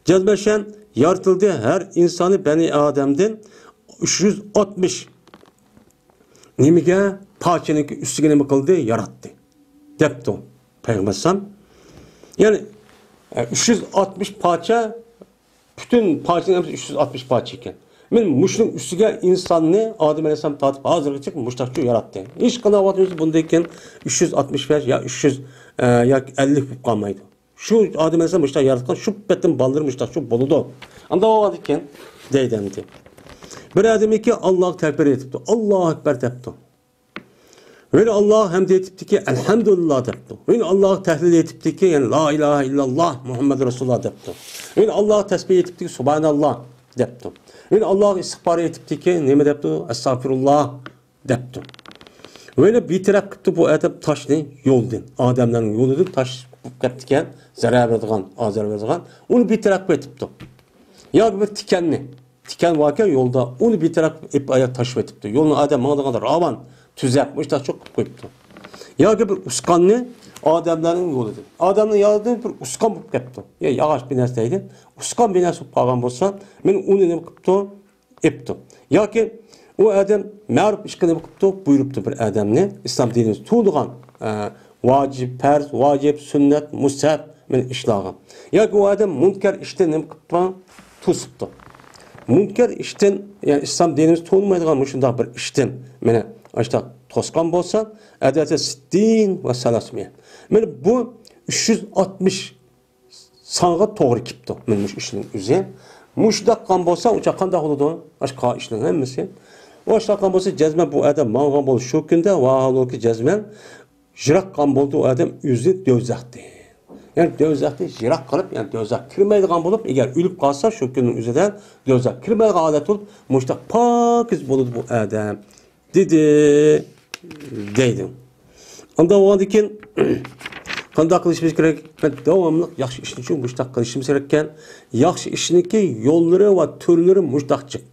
جەزمەن يارىتىلدى، ھەر ئىنساننى بەنى ئادەمدىن ئۈچ يۈز ئاتمىش نېمىگە، پارچىنىڭ ئۈستىگە نېمە قىلدى؟ ياراتتى، دەپتۇ پەيغەمبەر ئەلەيھىسسالام. يەنى، ئە، ئۈچ يۈز ئاتمىش پارچە، پۈتۈن پارچىنىڭ ھەممىسى ئۈچ يۈز ئاتمىش پارچە ئىكەن. مانا مۇشۇنىڭ ئۈستىگە ئىنساننى ئادەم ئەلەيھىسسالام تارتىپ ھازىرغىچە مۇشتاقچۇ ياراتتى. ھېچقانداق ۋاقىت ئۆزى بۇندىن كېيىن ئۈچ يۈز ئاتمىش بەش يا ئۈچ يۈز، ئە، ياكى ئەللىك بولۇپ قالمايدۇ. شۇ ئادەم ئەلەيھىسسالام مۇشتاق ياراتقان، شۇ پېتىم بالىلىرى مۇشتاقچۇ بولىدۇ. ئانداق بولغاندىكىن دەيدۇ ئەمدى. بىر ئادەمنىڭكى ئاللاغا تەكبىر ئېيتىپتۇ، ئاللاھۇ ئەكبەر دەپتۇ. ۋەلى ئاللاھ ھەمدە ئېيتىپتىكى، ئەلھەمدۇلىللاھ دەپتۇ. ۋەلى ئاللاھ تەھلىل ئېيتىپتىكى، يەنى لا ئىلاھە ئىللاللاھ مۇھەممەدۇر رەسۇلۇللاھ دەپتۇ. ۋەلى ئاللاھ تەسبىھ ئېيتىپتىكى، سۇبھاناللاھ دەپتۇ. ۋەلى ئاللاھ ئىستىغپار ئېيتىپتىكى، نېمە دەپتۇ؟ ئەستەغپىرۇللاھ دەپتۇ. ۋەلى بىتەرەپ قىپتۇ بۇ ئادەم تاشنى يولدىن، ئادەملەرنىڭ يولىدىن تاش قوپۇپ كەپتىكەن، زەرەر بېرىدىغان، ئازار بېرىدىغان، ئۇنى بىتەرەپ قىلىۋېتىپتۇ. ياكى بىر تىكەننى، تىكەن باركەن يولدا، ئۇنى بىتەرەپ ئېلىپ ئاياغ تاشلىۋېتىپتۇ. يولنى ئادەم ماڭىدىغاندا راۋان، تۈزەپ، مۇشتاق چوقۇپ قويۇپتۇ. ياكى بىر ئۇسقاننى ئادەملەرنىڭ يولىدىن، ئادەمنىڭ يولىدىن بىر ئۇسقان بولۇپ كەپتۇ. يا ياغاچ بىر نەرسە دەيدۇ. ئۇسقان بىر نەرسە بولۇپ قالغان بولسا، مانا ئۇنى نېمە قىپتۇ؟ ئېپتۇ. ياكى ئۇ ئادەم مەرۇپ ئىشقا نېمە قىپتۇ؟ بۇيرۇپتۇ بىر ئادەمنى. ئىسلام دىنىمىز تۇغىدىغان، ئە، ۋاجىپ، پەرز، ۋاجىپ، سۈننەت، مۇستەھەب، مانا ئىشلارغا. ياكى ئۇ ئادەم مۇنكەر ئىشتىن نېمە قىپتۇ؟ توسۇپتۇ. مۇنكەر ئىشتىن، يەنى ئىسلام دىنىمىز تونۇمايدىغان مۇشۇنداق بىر ئىشتىن، مانا، ئاشۇنداق توسقان بولسا، ئەدەتە سىتتىن ۋە سالاسمىيە. مانا بۇ ئۈچ يۈز ئاتمىش سانغا توغرا كېلىپتۇ. مانا مۇشۇ ئىشنىڭ ئۆزى. مۇشۇنداق قىلغان بولسا، ئۇچا قانداق بولىدۇ؟ ئاشۇ قىلغان ئىشنىڭ ھەممىسى. ئاشۇنداق قىلغان بولسا، جەزمەن بۇ ئادەم ماڭغان بولىدۇ شۇ كۈندە، ۋاھالۇكى جەزمەن يىراق قىلغان بولىدۇ ئۇ ئادەم ئۆزىنى دوزاختىن. يەنى دوزاختىن يىراق قىلىپ، يەنى دوزاخقا كىرمەيدىغان بولۇپ، ئەگەر ئۆلۈپ قالسا، شۇ كۈننىڭ ئۆزىدە دوزاخقا كىرمەيدىغان ھالەت بولۇپ، مۇشۇنداق پاكىز بولىدۇ بۇ ئادەم، دېدى، دەيدۇ. ئانداق بولغاندىن كېيىن قانداق قىلىشىمىز كېرەك؟ داۋاملىق ياخشى ئىشنى شۇ مۇشۇنداق قىلىشىمىز كېرەككەن. ياخشى ئىشنىڭكى يوللىرى ۋە تۈرلىرى مۇشۇنداق جىق.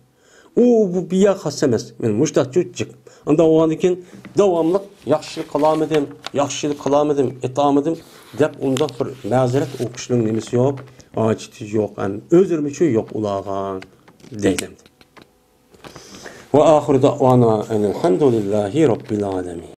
ئۇ، بۇ، بۇ يەر خاس ئەمەس. مانا مۇشۇنداق جىق. ئانداق بولغاندىن كېيىن داۋاملىق ياخشىلىق قىلالمىدىم، ياخشىلىق قىلالمىدىم، ئېتالمىدىم دەپ ئۇنداق بىر مەزىرەت ئوقۇشنىڭ نېمىسى يوق، ھاجىتى يوق، ئەم، ئۆزرىمۇ يوق ئۇلارغا، دەيدۇ. ۋە ئاخىرۇ دەئۋانا ئەنىل ھەمدۇلىللاھى رەببىل ئالەمىن.